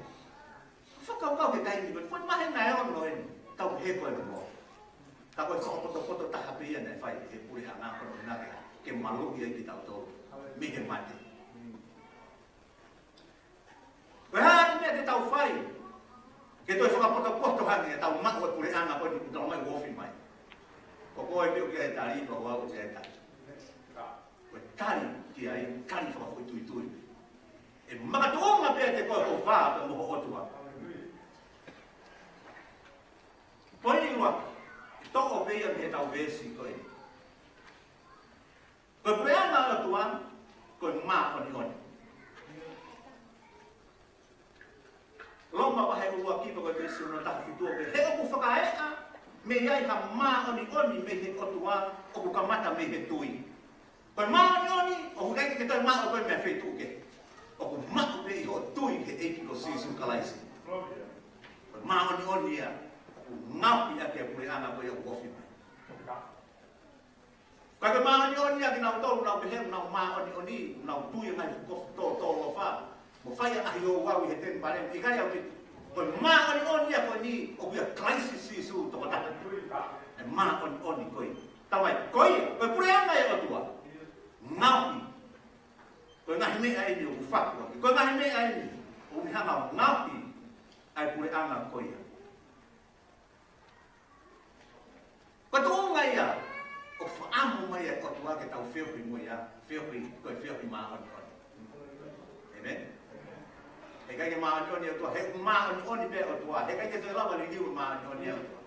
Fakakaukau ki he taimi mole. Foʻi māhina ʻe ono eni. Tau he ko e mole. Ka ko e fakapotopoto taha pē ia naʻe fai he puleʻanga ko ē naʻe ke maluʻi ai kitautolu mei he mate. Ko e hā e meʻa te tau fai ke toe fakapotopoto hake ke tau maʻu e puleʻanga ko eni ʻoku tala mai ʻoku ofi mai? Ko koe pē ʻoku ʻi ai e tali, ko au ʻoku ʻi ai e tali. Ko e tali ki ai, tali fakafoʻituitui. ʻE makatuʻunga pē ʻiate koe ho vā pea mo ho ʻOtua. Poini ua, ʻe toʻo pē ia mei heʻetau veesi ko ē. Ko e puleʻanga ʻo e ʻOtua, ko e māʻoniʻoni. Loma vahe ʻuluaki pea ko e veesi hono taha fitu ʻoku pehē, he ʻoku fakaeʻa mei ai ha māʻoniʻoni mei he ʻOtua ʻoku kamata mei he tui. Ko e māʻoniʻoni, ʻoku ʻikai ke toe maʻu ʻe koe mei ha feituʻu kehe. ʻOku maʻu pē ʻi hoʻo tui ki he ʻEiki ko Sīsū Kalaisi. Ko e māʻoniʻoni ia, ʻoku ngaohi ʻaki e puleʻanga ko ia ʻoku ofi mai. Ka ko e māʻoniʻoni ʻa kinautolu ʻoku nau pehē ʻoku nau māʻoniʻoni, ʻoku nau tui ʻa e ngaahi kofu tōtōlofa, mo fai ʻa e ngaahi ouau ʻi he temipale, ʻikai ʻaupito. Ko e māʻoniʻoni ʻa ko eni ʻoku ʻia Kalaisi Sīsū tokotaha. ʻE māʻoniʻoni ko ia. Tamai, ko ia, ko e puleʻanga ʻo e ʻOtua. Ngaohi. Ko e ngaahi meʻa eni ʻoku faku ʻaki. Ko e ngaahi meʻa eni ʻoku ne hanga ʻo ngaohi ʻa e puleʻanga ko ia. Ko e tuʻunga ia ʻoku fakaʻamu mai ʻa e ʻOtua ke tau feohi mo ia, feohi, ko e feohi māʻoniʻoni. ʻĒmeni? He ʻikai ke māʻoniʻoni ʻa e ʻOtua, he ʻoku māʻoniʻoni pē ʻa e ʻOtua, he ʻikai ke toe lava liliu e māʻoniʻoni ʻa e ʻOtua.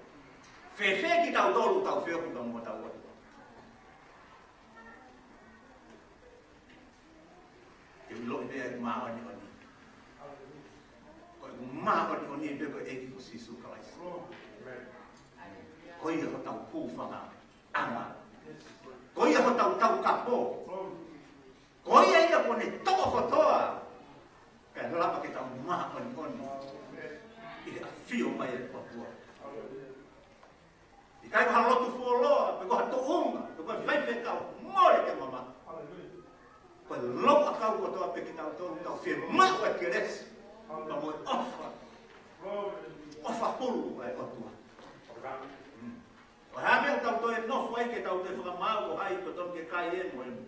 Fēfē kitautolu ʻoku tau feohi pea mo hotau ʻOtua? Ke ʻiloʻi pē ʻa e māʻoniʻoni. Ko e māʻoniʻoni pē ko e ʻEiki ko Sīsū Kalaisi. Ko ia hotau hūfangaʻanga. Ko ia hotau taukapo. Ko ia ia kuo ne toʻo kotoa. Kae lava ke tau māʻoniʻoni ʻi he ʻafio mai ʻa e ʻOtua. ʻIkai ko ha lotu fuoloa, pe ko ha tuʻunga, pe ko ha faifekau, mole ke mamaʻo. Ko e louʻakau kotoa pē kitautolu, tau fiemaʻu ʻa e kelesi, pea mo e ʻofa, ʻofa hulu ʻa e ʻOtua. Mm. ʻO hā meʻa ʻoku tau toe nofo ai ke tau toe fakamaau ko hai, ko tonu ke kai e mo e mo.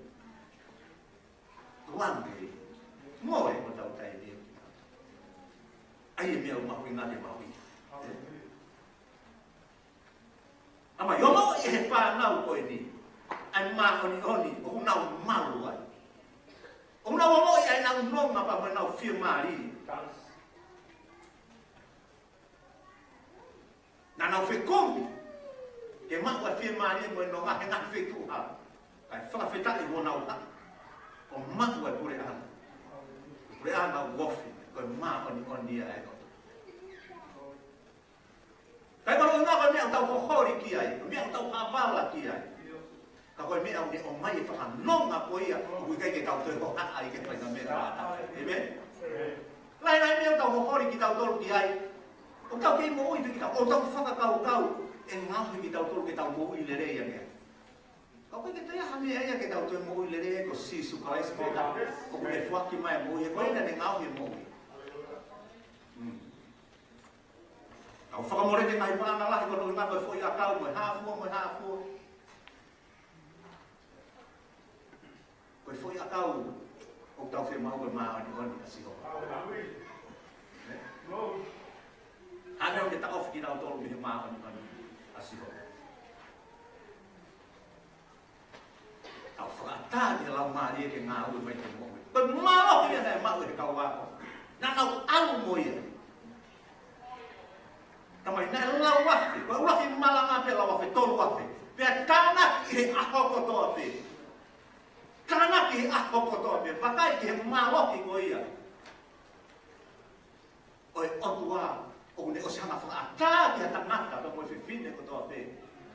Tuange, mo e ko tau taimi. ʻAi e meʻa ʻoku mahuʻinga ke mahuʻi. ʻA mai, ʻoku ʻi he fānau ko eni ʻa e māʻoniʻoni ʻoku nau malu ai. ʻOku nau ʻi ai ʻenau nonga pea mo ʻenau fiemālie. Naʻa nau fekumi ke maʻu ʻa e fiemālie mo e nonga he ngaahi feituʻu hā. Kae fakafetaʻi ʻoku nau haʻu ʻo maʻu ʻa e puleʻanga. Puleʻanga ʻoku ofi, ko e māʻoniʻoni ʻa e ʻOtua. Kae ʻikai ko e ʻuhinga ko e meʻa ʻoku tau hoholi ki ai, ko e meʻa ʻoku tau havala ki ai. Ka ko e meʻa ʻoku ne ʻomai e fakanonga ko ia, ʻoku ʻikai ke tau toe hohaʻa ai ke fai ha meʻa. ʻĒmeni? Lahi, lahi meʻa ʻoku tau hoholi kitautolu ki ai. ʻOku tau kei moʻui pē kitautolu, ʻoku tau fakakaukau ʻe ngaohi kitautolu ke tau moʻui lelei ange. Ka ʻoku ʻikai ke toe ʻi ai ha meʻa ia ke tau toe moʻui lelei ko Sīsū Kalaisi ko ia. ʻOku ne foaki mai e moʻui, ko ia naʻa ne ngaohi e moʻui. Mm. Tau fakamoleki e ngaahi palana lahi ko e ʻuhinga ko e foʻi ʻakau mo e hā fua, mo e hā fua. Ko e foʻi ʻakau ʻoku tau fiemaʻu ko e māʻoniʻoni ʻa Sihova. ʻĒ? Hangē ʻoku ne taʻofi kitautolu mei he māʻoniʻoni ʻa Sihova. Tau fakaʻatā ki he Laumālie ke ngāue mai ke moʻui. Ko e mālohi ia naʻe maʻu ʻe he kau ako. Naʻa nau ʻalu mo ia. Tamai naʻe lau afe. Ko e ʻuluaki malanga pē lau afe, tolu afe. Pea tānaki ʻi he ʻaho kotoa pē. Tānaki ʻi he ʻaho kotoa pē. Vakai ki he mālohi ko ia ʻo e ʻOtua, ʻoku ne ʻosi hanga fakaʻatā ki ha tangata, pea mo e fefine kotoa pē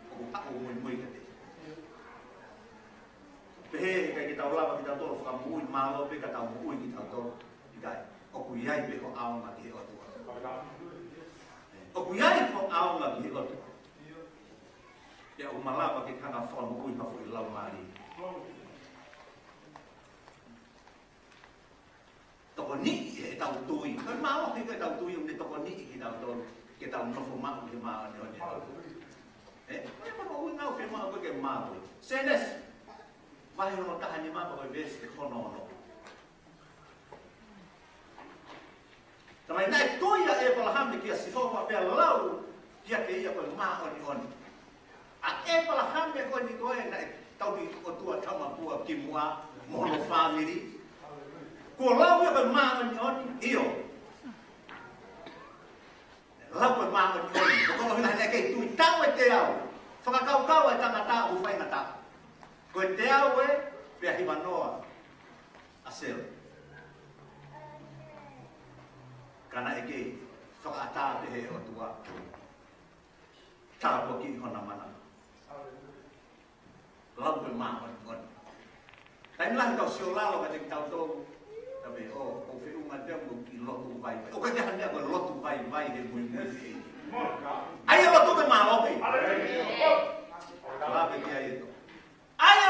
ʻoku haʻu ʻo muimui kiate ia. Pehē, ʻikai ke tau lava kitautolu fakamoʻui, mālō pē ka tau moʻui kitautolu. ʻIkai, ʻoku ʻi ai pē hoʻo ʻaonga ki he ʻOtua. ʻOku ʻi ai hoʻo ʻaonga ki he ʻOtua. Pea ʻoku malava ke hanga fakamoʻui ha foʻi laumālie. Tokoniʻi ʻetau tui. Ko e mālohi ko ʻetau tui, ʻoku ne tokoniʻi kitautolu ke tau nofo maʻu he māʻoniʻoni. ʻĒ? Ko e māʻoniʻoni ʻoku fiemaʻu ke maʻu. Sēnesi vahe hono taha nima pea ko e veesi hono ono. Tamai, naʻe tui ʻa ʻĒpalahame kia Sihova pea lau kiate ia ko e māʻoniʻoni. ʻA ʻĒpalahame ko eni ko ē naʻe tauhi ʻOtua tamapua kimuʻa mo hono fāmili. Kuo lau ia ko e māʻoniʻoni, ʻio. Lau ko e māʻoniʻoni, ko e ʻuhinga naʻe kei tui, taʻu ʻe teau. Fakakaukau ʻa e tangata ʻoku faingataʻa. Ko e teau ē, pea hivanoa ʻa Sela. Ka naʻe kei fakaʻatā pē ʻe he ʻOtua. Tāpuakiʻi hona mana. Lau ko e māʻoniʻoni. Taimi lahi ʻoku tau sio lalo kiate kitautolu. Tapu ē, ʻoku ou feʻunga pē au mo e kiʻi lotu vaivai. ʻOku ʻikai ha meʻa ko e lotu vaivai he muimui. ʻAi e lotu ko e mālohi. Lave ki ai ē. ʻAi e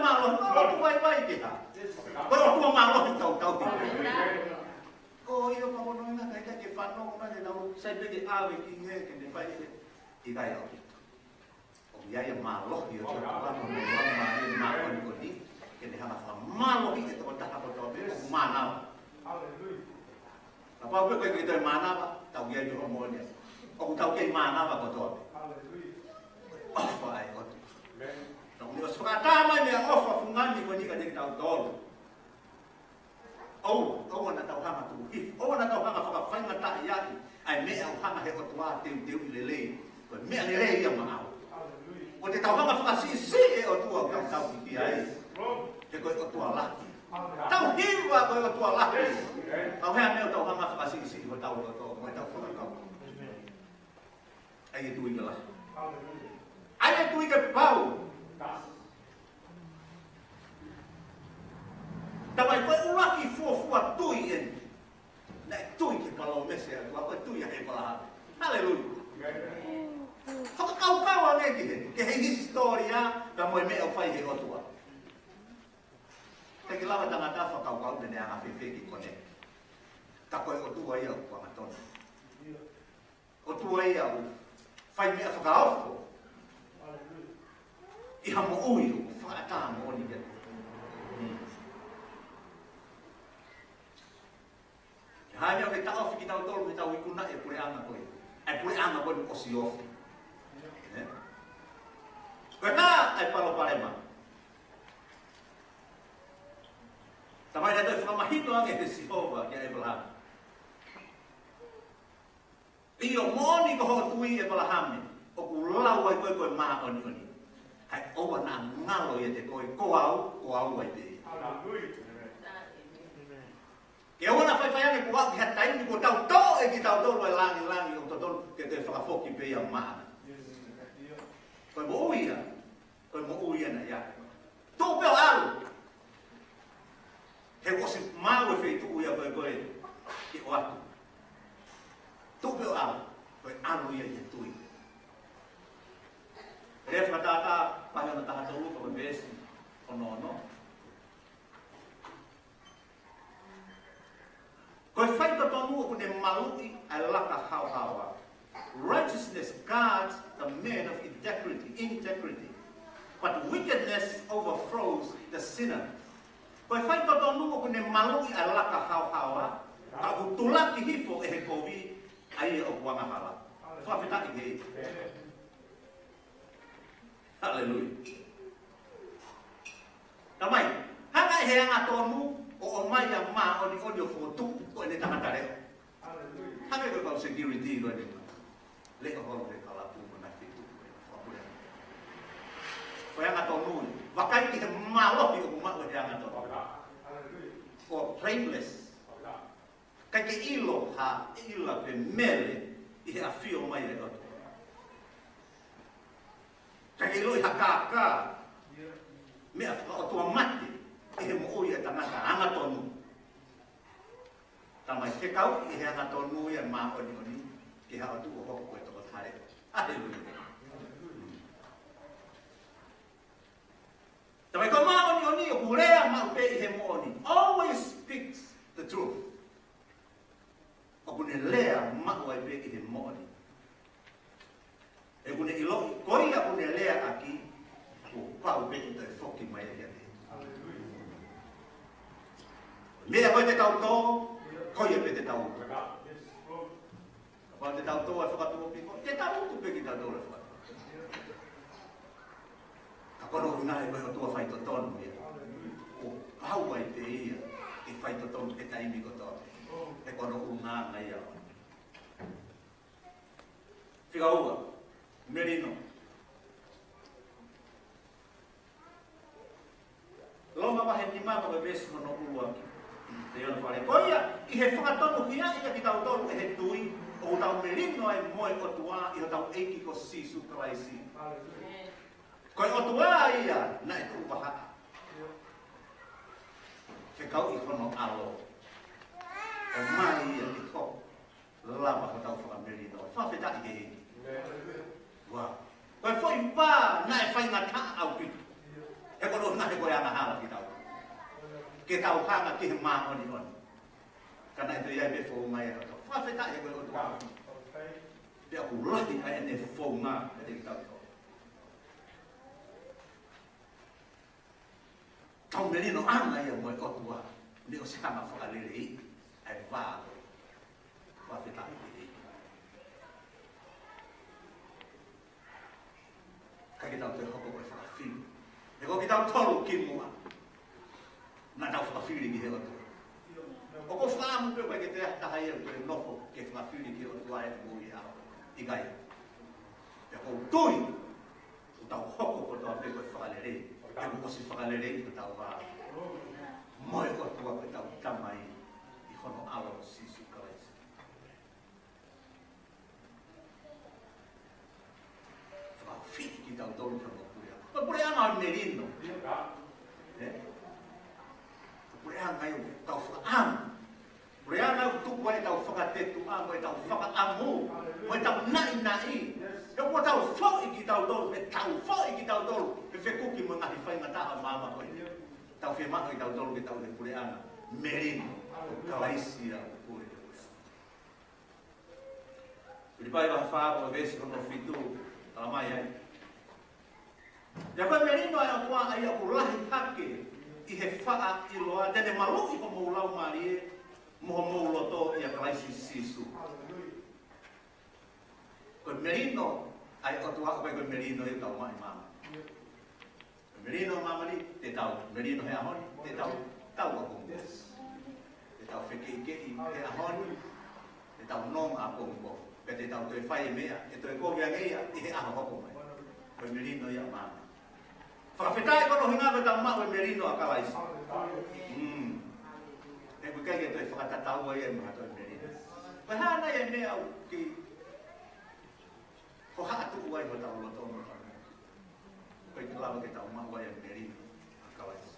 Mālohi, ko e ʻOtua vaivai ke hā? Ko e ʻOtua mālohi tautau ki. Ko ia pea ko hono ʻuhinga ʻikai ke fanongo mai ʻenau sai pē ke ʻave ki hē ke ne fai e ʻikai ʻaupito. ʻOku ʻi ai e mālohi ʻo e ʻOtua mo e mālohi māʻoniʻoni ke ne hanga fakamālohiʻi e tokotaha kotoa pē ʻoku mānava. Kapau pē ʻoku ʻikai ke toe mānava, tau ʻi ai pē hoʻo moʻoni. ʻOku tau kei mānava kotoa pē. ʻOfa ʻa e ʻOtua. Tau ne ʻosi fakaʻatā mai meʻaʻofa fungani ko eni kiate kitautolu. ʻOua, ʻoua naʻa tau hanga tuku hifo, ʻoua naʻa tau hanga fakafaingataʻaʻiaʻi ʻa e meʻa ʻoku hanga he ʻOtua ʻo teuteuʻi lelei. Ko e meʻa lelei ia maʻau. ʻOua te tau hanga fakasiʻisiʻi e ʻOtua ʻoku tau tauhi ki ai. He ko e ʻOtua lahi. Tau hiva ko e ʻOtua lahi. Tau hea meʻa ʻoku tau hanga fakasiʻisiʻi hotau loto, mo ʻetau fakakaukau. ʻAi e tui ke lahi. ʻAi e tui ke pau. Tamai, ko e ʻuluaki fuofua tui eni. Naʻe tui ki he palōmesi ʻa e ʻOtua, ko e tui ʻa ʻĒpalahame. Haleluia. Fakakaukau ange ki he, ki he hisitōlia, ka mo e meʻa ʻoku fai he ʻOtua. Te ke lava tangata fakakaukau pe ne anga fēfē ki kone. Ka ko e ʻOtua ia ʻoku angatonu. ʻOtua ia ʻoku fai meʻa fakaofo ʻi ha moʻui ʻoku fakaʻatā moʻoni pē. ʻI ha meʻa ʻoku taʻofi kitautolu mei heʻetau ikunaʻi e puleʻanga ko ē. ʻA e puleʻanga ko ē ʻoku ʻosi ofi. Ē? Ko e hā ʻa e palopalema? Tamai, naʻe toe fakamahino ange ʻe Sihova kia ʻĒpalahame. ʻIo, moʻoni ko hoʻo tui ʻĒpalahame, ʻoku lau ai koe ko e māʻoniʻoni. Kae ʻoua naʻa ngalo ʻiate koe, ko au, ko au ai pē. Ke ʻoua naʻa faifai ange kuo aʻu ki ha taimi kuo tau toʻo ʻe kitautolu e langilangi ʻoku totonu ke toe fakafoki pē ia maʻana. Ko e moʻui ia. Ko e moʻui ia naʻe ʻi ai. Tuʻu pē ʻo ʻalu. He ʻosi maʻu e feituʻu ia ko ē ko ē ke ʻoatu. Tuʻu pē ʻo ʻalu. Ko e ʻalu ia ʻi he tui. Lea Fakatātā, vahe hono taha tolu, ko e veesi hono ono. Ko e faitotonu ʻoku ne maluʻi ʻa e laka haohaoa. Righteousness guards the man of integrity, integrity, but wickedness overthrows the sinner. Ko e faitotonu ʻoku ne maluʻi ʻa e laka haohaoa, ka ʻoku tulaki hifo ʻe he kovi ʻa ia ʻoku angahala. Fakafetaʻi ki he ʻEiki. Haleluia. Tamai, hanga ʻe he angatonu ʻo ʻomai ʻa e māʻoniʻoni ʻo fokotuʻu ko ʻene tangata leʻo. Hanga ko e kau security ko eni. Leʻo holo he kalapu mo na fitu ko e fakapule. Ko e angatonu, vakai ki he mālohi ʻoku maʻu ʻe he angatonu. Ko e blameless. ʻIkai ke ʻilo ha ʻila pe mele ʻi he ʻafio mai ʻa e ʻOtua. ʻIkai ke ʻiloʻi ha kākā, meʻa fakaʻotuamate ʻi he moʻui ʻa e tangata angatonu. Tamai, fekauʻi ʻe he angatonu ia ʻa e māʻoniʻoni ki ha ʻOtua ʻoku hoko ko e tokotaha leʻo. Haleluia. Tamai, ko e māʻoniʻoni ʻoku lea maʻu pē ʻi he moʻoni. Always speaks the truth. ʻOku ne lea maʻu ai pē ʻi he moʻoni. He ʻoku ne ʻiloʻi, ko ia ʻoku ne lea ʻaki, kuo pau pē ke toe foki mai ia kiate ia. Meʻa ko ē te tau tō, ko ia pē te tau utu. Kapau te tau tō e fakatuʻuāpiko, te tau utu pē kitautolu e fakatuʻuāpiko. Ka ko hono ʻuhinga he ko e ʻOtua faitotonu ia. Kuo pau ai pē ia ke faitotonu he taimi kotoa. He ko hono ʻuhinga ia. Fika ua, melino. Loma vahe nima mo e veesi hono ua. Te ono fale. Ko ia, ʻi he fakatonuhiaʻi ʻa kitautolu ʻe he tui, ʻoku tau melino ai mo e ʻOtua ʻi hotau ʻEiki ko Sīsū Kalaisi. Ko e ʻOtua ia naʻe tuʻu vahaʻa. Fekauʻi hono ʻAlo. ʻOmai ia ke hoko. Lava hotau fakamelino. Fakafetaʻi ki he ʻEiki. Ua. Ko e foʻi pā naʻe faingataʻa ʻaupito. He ko Tolo naʻe ko e angahala kitautolu. Ke tau hanga ki he māʻoniʻoni. Ka naʻe toe ʻi ai pē founga ia ʻa e ʻOtua. Fakafetaʻi ko e ʻOtua. Pea ʻoku lahi ʻa ʻene founga kiate kitautolu. Tau melino ʻanga ia mo e ʻOtua. Naʻe ʻosi hanga fakaleleiʻi ʻa e vā. Fakafetaʻi ki he ʻEiki. Ka ke tau toe hoko ko e fakafili. He ko kitautolu kimuʻa naʻa tau fakafili ki he ʻOtua. ʻOku ou fakaʻamu pē ʻoku ʻikai ke toe ʻi ai ha taha ia ʻoku toe nofo ke fakafili ki he ʻOtua he moʻui ʻaho. ʻIkai. Pea ʻoku ou tui ʻoku tau hoko kotoa pē ko e fakalelei. He kuo ʻosi fakalelei ko ʻetau vā mo e ʻOtua ko ʻetau Tamai ʻi hono ʻAlo ko Sīsū Kalaisi. Fakafili kitautolu ki hono puleʻanga. Ko e puleʻanga ʻo e melino. Ē? Ko e puleʻanga ia ʻoku tau fakaʻamu. Puleʻanga ʻoku tuku ai ʻetau fakatetuʻa, mo ʻetau fakaʻamu, mo ʻetau naʻinaʻi. He kuo tau foʻi kitautolu, he tau foʻi kitautolu he fekuki mo e ngaahi faingataʻa ʻo māmani ko eni. Tau fiemaʻu ʻe kitautolu ke tau ʻi he puleʻanga melino ʻo Kalaisi ia ʻoku pule he puleʻanga. Filipai vahe fā ko e veesi hono fitu, tala mai ai. Pea ko e melino ʻa e ʻOtua ʻa ia ʻoku lahi hake ʻi he faʻa ʻiloa, te ne maluʻi homou laumālie mo homou loto ʻia Kalaisi Sīsū. Ko e melino ʻa e ʻOtua ʻoku ʻikai ko e melino ia ʻoku tau maʻu ʻi māmani. Melino māmani, te tau melino he ʻaho ni, te tau tau ʻapongipongi. Te tau fekeʻikeʻi he ʻaho ni, te tau nonga ʻapongipongi. Pea te tau toe fai e meʻa ʻe toe kovi ange ia ʻi he ʻaho hoko mai. Ko e melino ia ʻo māmani. Fakafetaʻi ko hono ʻuhinga ko ʻetau maʻu e melino ʻa Kalaisi. Mm. He ʻoku ʻikai ke toe fakatataua ia mo ha toe melino. Ko e hā nai e meʻa ʻoku kei hohaʻa tuʻu ai hotau loto mo hotau moʻui? ʻOku ʻikai ke lava ke tau maʻu ai e melino ʻa Kalaisi.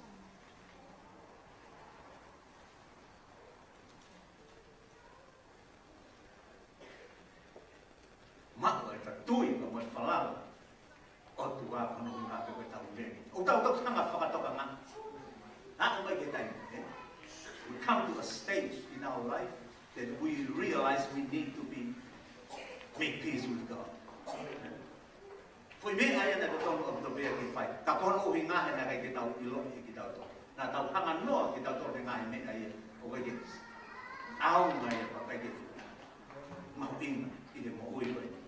Maʻu ai ʻetau tui pea mo e falala ʻOtua ko hono ʻuhinga pē ko ʻetau melino. ʻOku tau toki hanga fakatokangaʻi. Aʻu mai ki he taimi, ē? We come to a stage in our life that we realize we need to be, make peace with God. Foʻi meʻa ia naʻe totonu ʻaupito pē ia ke fai. Ka ko hono ʻuhinga he naʻe ʻikai ke tau ʻiloʻi ʻe kitautolu. Naʻa tau hanga noa kitautolu he ngaahi meʻa ia ʻoku ʻikai ke ʻaonga ia, pea ʻikai ke mahuʻinga ʻi he moʻui ko eni.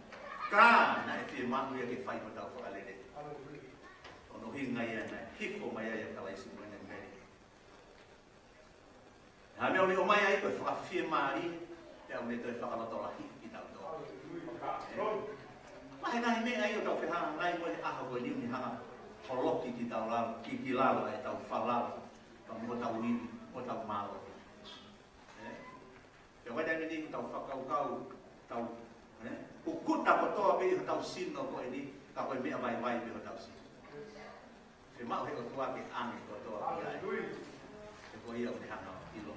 Ka naʻe fiemaʻu ia ke fai hotau fakalelei. Ko hono ʻuhinga ia naʻe hifo mai ai ʻa Kalaisi mo ʻene melino. Naʻe meʻa ʻoku ne ʻomai ai ko e fakafiemālie, pea ʻoku ne toe fakalotolahiʻi kitautolu. Mahe ngaahi meʻa ia ʻoku tau fehangahangai mo ia he ʻaho ko eni, ʻoku ne hanga holoki kitautolu ki, ki lalo ʻetau falala, pea mo hotau ivi, mo hotau mālohi. Ē? Pea ko e taimi ni ʻoku tau fakakaukau, tau, ē? Kukuta kotoa pē ʻi hotau sino ko eni, ka ko e meʻa vaivai pē hotau sino. Fiemaʻu he ʻOtua ke ʻange kotoa ki ai. He ko ia ʻoku ne hanga ʻo ʻilo.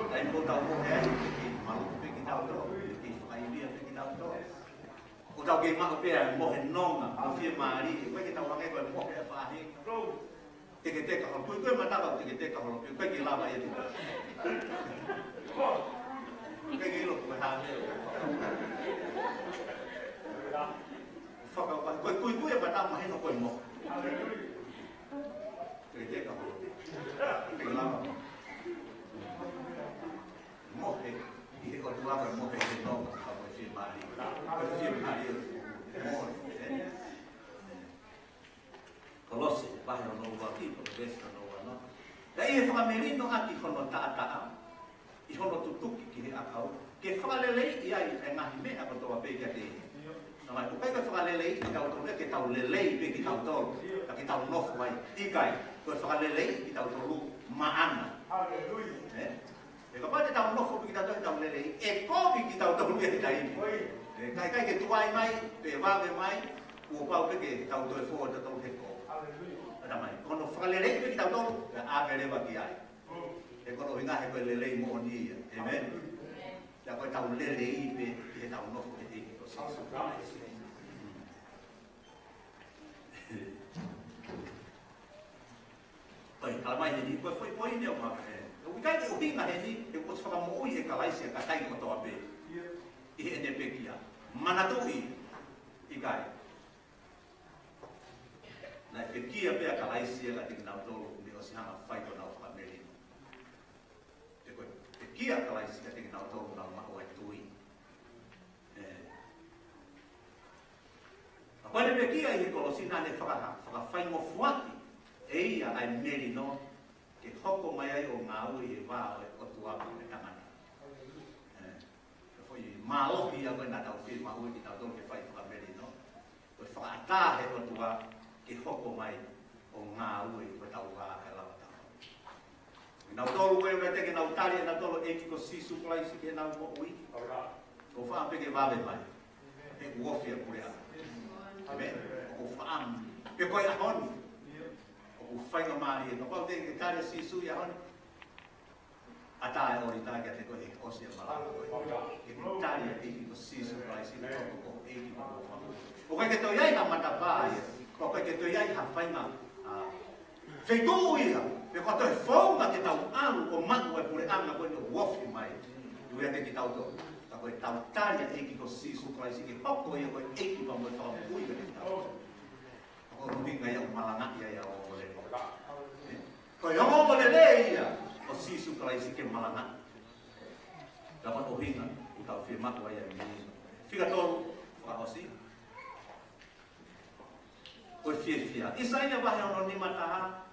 Taimi ʻoku tau mohe ai, ʻoku kei maluʻi pē kitautolu, ʻoku kei fakaivia pē kitautolu. ʻOku tau kei maʻu pē ʻa e mohe nonga, mo e fiemālie, ʻoku ʻikai ke tau hangē ko e mohe ʻa e faʻahinga. Teketeka holo, kuikui e mata ka ʻoku teketeka holo pē, ʻikai ke lava ia ke. ʻIkai ke ʻilo ko e hā e meʻa. Fakau-, ko e kuikui e mata mahino ko e mohe. Teketeka holo. ʻIkai ke lava. Mohe ʻi he ʻOtua ko e mohe ʻi he nonga, ka ko e fiemālie. Ko e fiemālie. Mohe, ē? Kolose, vahe hono ua ki, ko e veesi hono ua noa. Pea ʻi he fakamelino ʻaki hono taʻataʻa, ʻi hono tutuki ki he ʻakau, ke fakaleleiʻi ai e ngaahi meʻa kotoa pē kiate ia. Naʻe ʻikai ko e fakaleleiʻi kitautolu ia ke tau lelei pē kitautolu, ka ke tau nofo ai. ʻIkai, ko e fakaleleiʻi kitautolu maʻana. Haleluia. Ē? He kapau te tau nofo pē kitautolu ʻi heʻetau lelei, ʻe kovi kitautolu ia he taimi. ʻOi. Ē, ka ʻikai ke tuai mai, pe vave mai, kuo pau pē ke tau toe foʻou tautolu he kovi. Haleluia. ʻA e Tamai, ko hono fakaleleiʻi pē kitautolu, pea ʻave leva ki ai. Mm. He ko hono ʻuhinga he ko e lelei moʻoni ia. ʻĒmeni. Haleluia. Pea ko ʻetau lelei pē ʻi heʻetau nofo he ʻEiki ko Sīsū Kalaisi. Mm. Tala mai heni, ko e foʻi poini ʻoku maʻu ʻe. ʻOku ʻikai ke ʻuhinga heni, he kuo ʻosi fakamoʻui ʻe Kalaisi ʻa e kakai kotoa pē ʻi heʻene pekia. Manatuʻi, ʻikai. Naʻe pekia pē ʻa Kalaisi ia kiate kinautolu, ne ʻosi hanga fai ko ʻenau fakamelino. He ko e pekia ʻa Kalaisi kiate kinautolu naʻa nau maʻu ʻa e tui. ʻE. Ka ko ʻene pekia ʻi he kolosi naʻa ne faka-, fakafaingofuaʻi ʻe ia ʻa e melino ke hoko mai ai ʻo ngāue ʻi he vā ʻo e ʻOtua mo e tangata. ʻE. Ko e foʻi mālohi ia ko ē naʻa tau fiemaʻu kitautolu ke fai fakamelino. Ko e fakaʻatā ʻe he ʻOtua ke hoko mai ʻo ngāue ʻi hotau vā ʻe lava tau. Kinautolu ko ē ʻoku teʻeki ke nau tali ʻe nautolu ʻEiki ko Sīsū Kalaisi ki heʻenau moʻui. ʻOku ou fakaʻamu pē ke vave mai. He kuo ofi ʻa e puleʻanga. ʻĒmeni. ʻOku ou fakaʻamu. Pea ko e ʻaho ni. ʻOku faingamālie. Kapau te ke tali ʻa Sīsū ʻi he ʻaho ni. ʻAtā e ʻōlita kiate koe he ʻosi ʻa e malanga ko ē. Ke ke tali ʻa e ʻEiki ko Sīsū Kalaisi ko ho ʻEiki mo ho Fakamoʻui. ʻOku ʻikai ke toe ʻi ai ha matapā ia. ʻOku ʻikai ke toe ʻi ai ha faʻahinga, ʻa, feituʻu ia. Pe ko e toe founga ke tau ʻalu ʻo maʻu e puleʻanga ko ē ʻoku ofi mai. ʻIate kitautolu. Ka ko ʻetau tali ʻa e ʻEiki ko Sīsū Kalaisi ke hoko ia ko e ʻEiki pea mo e Fakamoʻui kiate kitautolu. Ko hono ʻuhinga ia ʻoku malangaʻi ai ʻa e ongoongolelei. Ē? Ko e ongoongolelei ia ʻo Sīsū Kalaisi ke malangaʻi. Ka ko hono ʻuhinga ʻoku tau fiemaʻu ai ʻa e melino. Fika tolu, fakaʻosi. Ko e fiefia. ʻAisea vahe hono nima taha.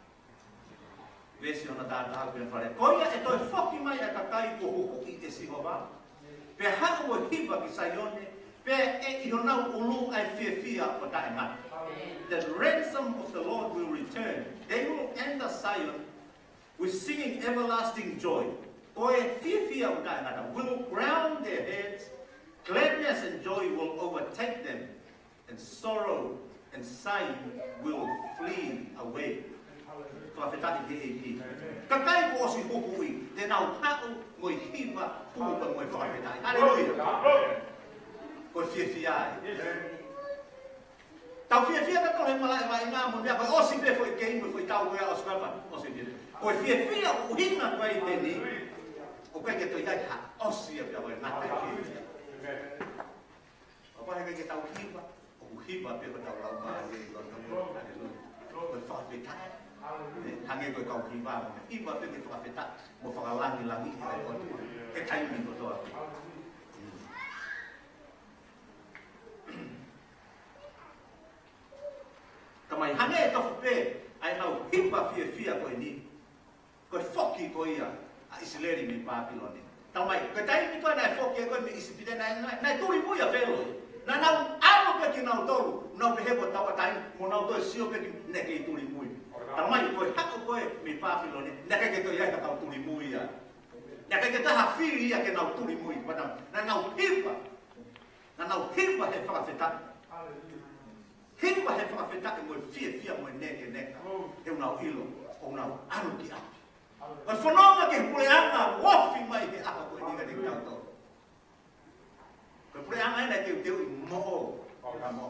Veesi hono taha taha pea fale. Ko ia ʻe toe foki mai ʻa e kakai kuo huhuʻi ʻe Sihova. Pea haʻu ʻo hiva ki Saione, pea ʻe ʻi honau ʻulu ʻa e fiefia ʻo taʻengata. The ransom of the Lord will return. They will enter Zion with singing everlasting joy. Ko e fiefia ʻo taʻengata. Will crown their heads, gladness and joy will overtake them. And sorrow and sighing will flee away. Fakafetaʻi ki he ʻEiki. Kakai kuo ʻosi huhuʻi, te nau haʻu mo e hiva, huhu mo e fakafetaʻi. Haleluia. Ko e fiefia ē. Tau fiefia ka ko e malaʻe vaʻinga mo e meʻa ko e ʻosi pē foʻi keimi, foʻi tau ko ia ʻosi kapa, ʻosi pē. Ko e fiefia ʻoku ʻuhinga ko ē ʻi heni, ʻoku ʻikai ke toe ʻi ai ha ʻosi ia pea ko e ngata e fiefia. Kapau heʻikai ke tau hiva, ʻoku hiva pē ko ʻetau laumālie ʻi loto. Haleluia. Ko e fakafetaʻi. Ē, hangē ko e kau hiva, hiva pē ke fakafetaʻi, mo fakalangilangiʻi ʻa e ʻOtua. He taimi kotoa. Tamai, hangē tofu pē ʻa ʻenau hiva fiefia ko eni. Ko e foki ko ia ʻa ʻIsileli mei Pāpilone. Tamai, ko e taimi ko ē naʻe foki ai ko ē mei ʻIsipite naʻe, naʻe, naʻe tuli mui ʻa Felo. Naʻa nau ʻalu pē kinautolu, nau pehē ko e tauʻatāina, mo nau toe sio pē ki, naʻe kei tuli mui. Tamai, ko e haʻu ko ē mei Pāpilone, naʻe ʻikai ke toe ʻi ai ha kau tuli mui ia. Naʻe ʻikai ke toe ʻi ai ha fili ia ke nau tuli mui. Pea naʻa nau hiva. Naʻa nau hiva he fakafetaʻi. Hiva he fakafetaʻi mo e fiefia mo e nekeneka. He ʻoku nau ʻilo, ʻoku nau ʻalu ki ʻapi. Ko e fononga ki he puleʻanga ʻoku ofi mai he ʻaho ko eni kiate kitautolu. Ko e puleʻanga ena ʻe teuteuʻi mo, ka mo.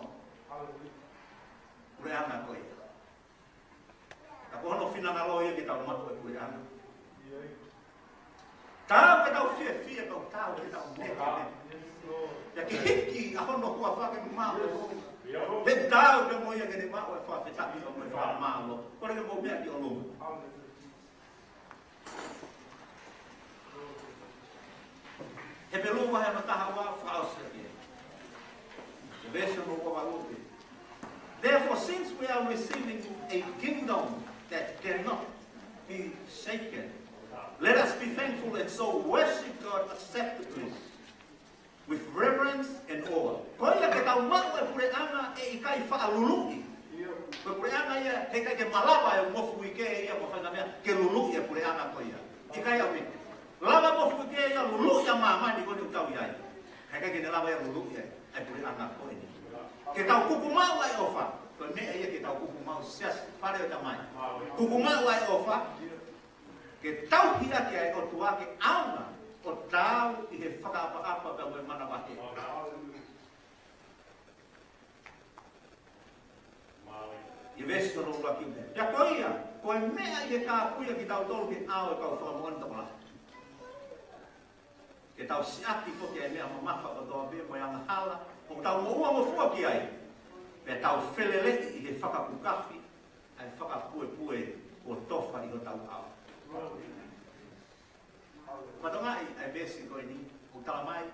Puleʻanga ko ia. Ka ko hono finangalo ia ke tau maʻu e puleʻanga. Taau ke tau fiefia, ka ʻoku taau ke tau nekeneka. Pea ke hiki ʻa hono huafa ke maʻu e hou. He taau pē mo ia ke ne maʻu e fakafetaʻi mo e fakamālō. Kole ke mou meʻa ki ʻolunga. Hepelū vahe hono taha ua, fakaʻosi ʻaki. Veesi hono ua valu pē. Therefore, since we are receiving a kingdom that cannot be shaken, let us be thankful and so worship God acceptably with reverence and awe. Ko ia ke tau maʻu e puleʻanga ʻe ʻikai faʻa luluʻi. Ko e puleʻanga ia, heʻikai ke malava e mofuike ia mo e faʻahinga meʻa ke luluʻi e puleʻanga ko ia. ʻIkai ʻaupito. Lava mofuike ia luluʻi ʻa māmani ko eni ʻoku tau ʻi ai. Heʻikai ke ne lava ia luluʻi e, e puleʻanga ko eni. Ke tau kuku maʻu ʻa e ʻofa. Ko e meʻa ia ke tau kuku maʻu, siasi, fale ʻo e Tamai. Kuku maʻu ʻa e ʻofa. Ke tauhi ʻaki ʻa e ʻOtua ke ʻaonga ʻo taau ʻi he fakaʻapaʻapa pea mo e manavahē. ʻI he veesi hono ua ki he. Pea ko ia, Ko e meʻa ʻi he kāpui ʻa kitautolu ki he ʻao ʻo e kau fakamoʻoni tokolahi. Ke tau siʻaki foki e meʻa mamafa kotoa pē mo e angahala ʻoku tau moʻua ngofua ki ai. Pea tau feleleʻi ʻi he fakakukafi ʻa e fakapuepue kuo tofa ʻi hotau ʻao. Fakatokangaʻi ʻa e veesi ko eni, ʻoku tala mai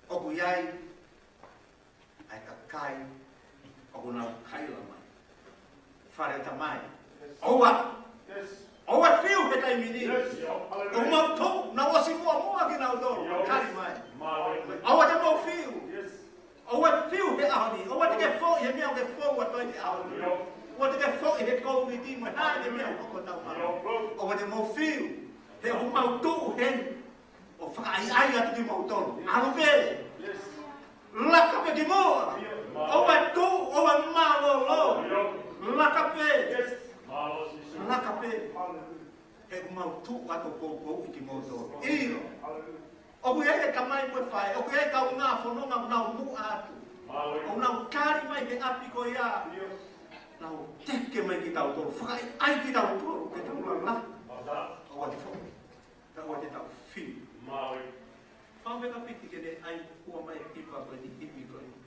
ʻoku ʻi ai ʻa e kakai ʻoku nau kaila mai. Fale ʻo e Tamai. ʻOua. ʻOua ʻe fiu he taimi ni. ʻOku mau tuʻu, naʻa ʻosi muʻomuʻa kinautolu. Kali mai. ʻOua te mau fiu. ʻOua ʻe fiu he ʻaho ni. ʻOua te ke foʻi he meʻa ʻoku ke fou atu ai he ʻaho ni. ʻOua te ke foʻi he Covid mo e hā e meʻa ʻoku tau maʻu. ʻOua te mau fiu. He ʻoku mau tuʻu heni ʻo fakaʻaiʻai atu kimautolu. ʻAlu pē. Laka pē ki muʻa. ʻOua ʻe tuʻu, ʻoua ʻe mālōlō. Laka pē. Laka pē. He ʻoku mau tuʻu atu ʻo poupouʻi kimoutolu. ʻIo. ʻOku ʻi ai e tamai mo e faʻē, ʻoku ʻi ai e kaungā fononga ʻoku nau muʻa atu. ʻOku nau kali mai he ʻapi ko ia. Nau teke mai kitautolu, fakaʻaiʻai kitautolu, ke tau lala. ʻOua te foʻi. Ka ʻoua te tau fiu. Mālō. Fāmili ka piti ke ne ʻai kua mai e hiva ko eni, hiva ko eni.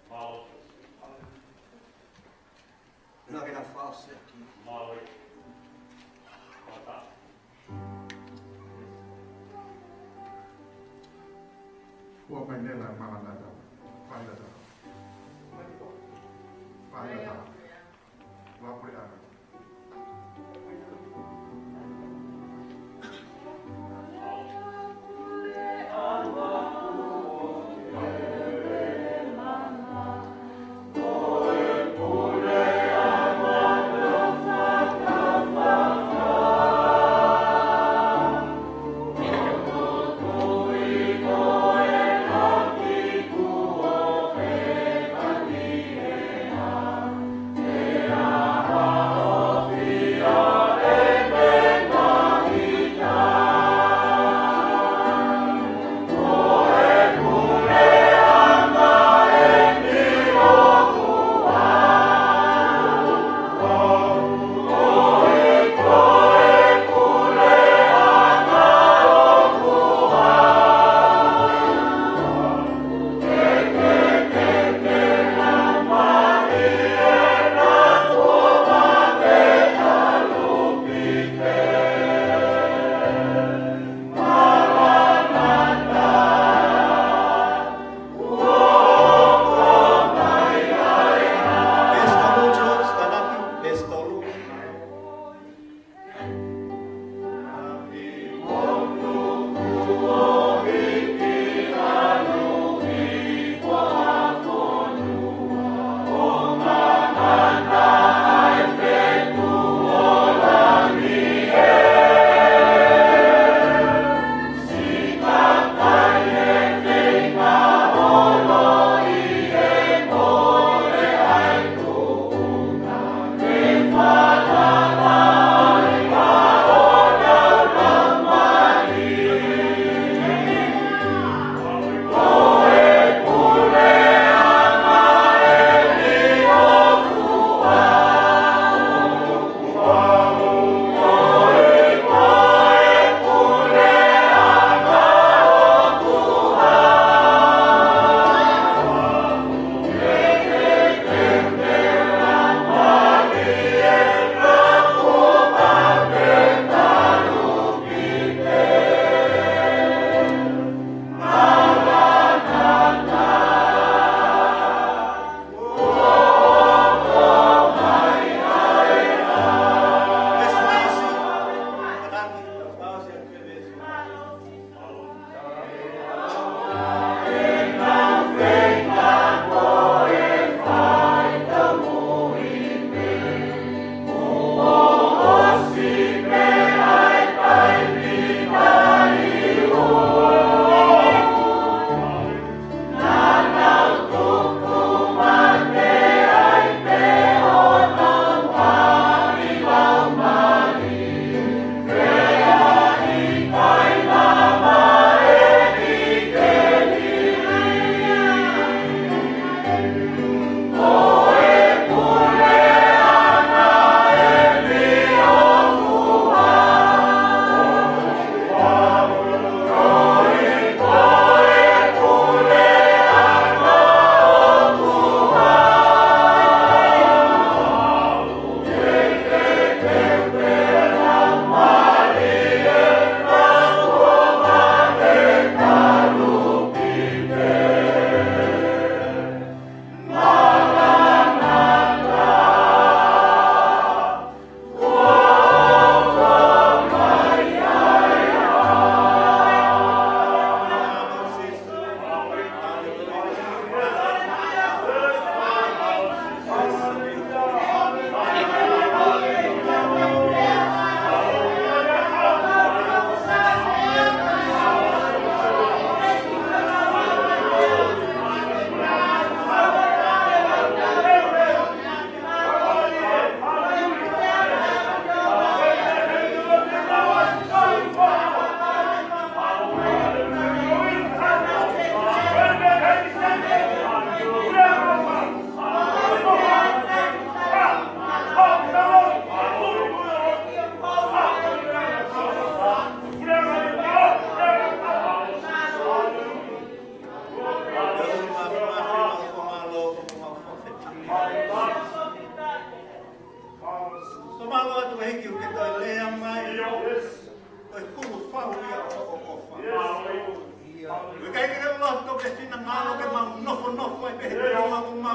Mālō. Na ke na fāsiaki. Mālō. Mata. Fua mai nela malanata. Failata. Failata. Wa pure ana.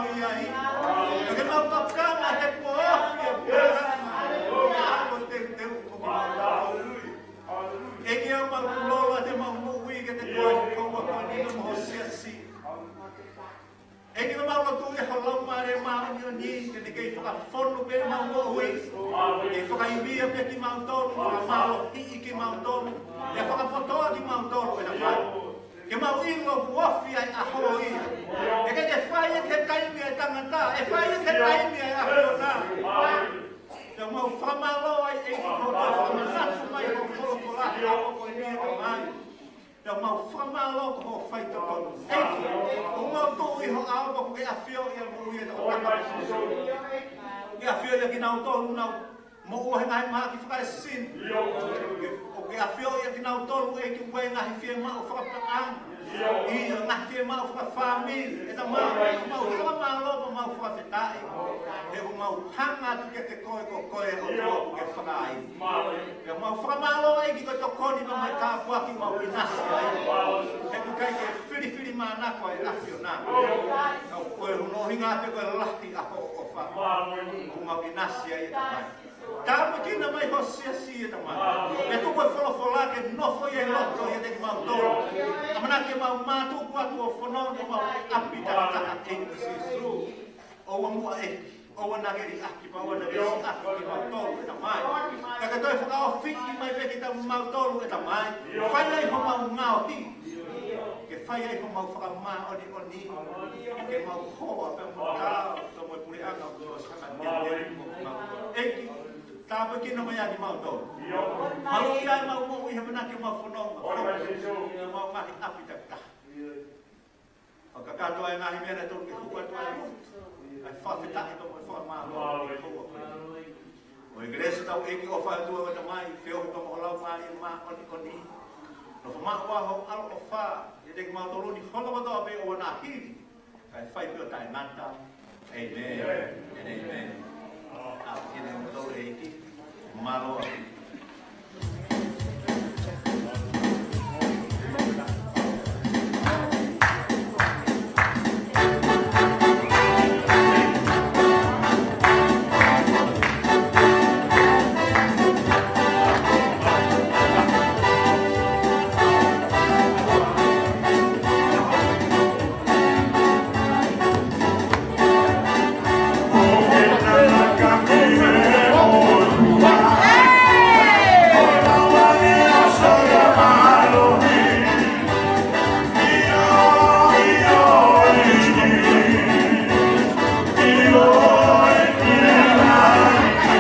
ʻi ai. Ka ke mau kakama he kuo ofi e puleʻanga ʻo e ʻAlo teuteu ko kimautolu. ʻEiki, ʻoku mau tulolo atu ʻemau moʻui kiate koe he houa ko eni mo ho siasi. ʻEiki, ʻoku mau lotu ʻi ho Laumālie Māʻoniʻoni ke ne kei fakafonu pē ʻemau moʻui, ke fakaivia pē kimautolu, fakamālohiʻi kimautolu, ke fakapotoʻi kimautolu, ʻe Tamai. Ke mau ʻilo kuo ofi ʻa e ʻaho ia. ʻE ʻikai ke fai ia he taimi ʻa e tangata, ʻe fai ia he taimi ʻa e ʻAfiona. Pea mau fakamālō ai ʻEiki ko hoʻo fakamanatu mai hoʻo folofola he ʻaho ko eni, ʻe Tamai. Pea mau fakamālō ko hoʻo faitotonu. ʻEiki, ʻoku mau tuʻu ʻi ho ʻao ʻoku ke ʻafioʻi ʻa e moʻui ʻa e tangata. Ke ʻafioʻi ʻa kinautolu ʻoku nau moʻua he ngaahi mahaki fakaesino. ʻOku ke ʻafioʻi ʻa kinautolu ʻEiki ʻoku ʻi ai e ngaahi fiemaʻu fakapaʻanga. ʻIo, ngaahi fiemaʻu fakafāmili. ʻE Tamai, mau fakamālō mo mau fakafetaʻi. He ʻoku mau hanga atu kiate koe, ko koe ʻa e ʻOtua ʻoku ke fakaai. Pea mau fakamālō ʻEiki ko e tokoni pea mo e tāpuaki mau ʻinasi ai. He ʻoku ʻikai ke filifilimānako ʻa e ʻAfiona. Ka ko e hono ʻuhinga pē ko e lahi ʻa hoʻo ʻofa ʻoku mau ʻinasi ai, ʻe Tamai. Tāpuekina mai ho siasi, ʻe Tamai. Pea tuku e folofola ke nofo ʻi he loto ʻiate kimautolu. ʻAmanaki ke mau mātuku atu ʻo fononga ʻi homau ʻapi takitaha, ʻEiki Sīsū. ʻOua muʻa ʻEiki, ʻoua naʻa ke liʻaki pea ʻoua naʻa ke siʻaki kimautolu, ʻe Tamai. Ka ke toe fakaofiʻi mai pē kimautolu, ʻe Tamai. Fai ai homau ngaohi. Ke fai ai homau fakamāʻoniʻoni. Ke mau hoa pea mo taau pea mo e puleʻanga ʻoku ke ʻosi hanga ʻo teuteu mo kimautolu. ʻEiki, tāpuekina mai ʻa kimautolu. Maluʻi ai ʻemau moʻui he ʻamanaki ke mau fononga. Ke mau ngaahi ʻapi takitaha. Fakakakato ʻa e ngaahi meʻa naʻe tonu ke hū atu ai. ʻA e fakafetaʻi pea mo e fakamālō ʻi he houa ko eni. Mo e kelesi ʻa hotau ʻEiki, ʻofa ʻa e ʻOtua ko e Tamai, feohi pea mo ho Laumālie Māʻoniʻoni. Nofo maʻu ʻa ho ʻAlo ʻofa ʻiate kimautolu ni, holo kotoa pē ʻo ʻoua naʻa hili, kae fai pē ʻo taʻengata. ʻĒmeni. ʻĒmeni. ʻA, ʻi he ʻofa ʻa e ʻEiki, mālō ʻa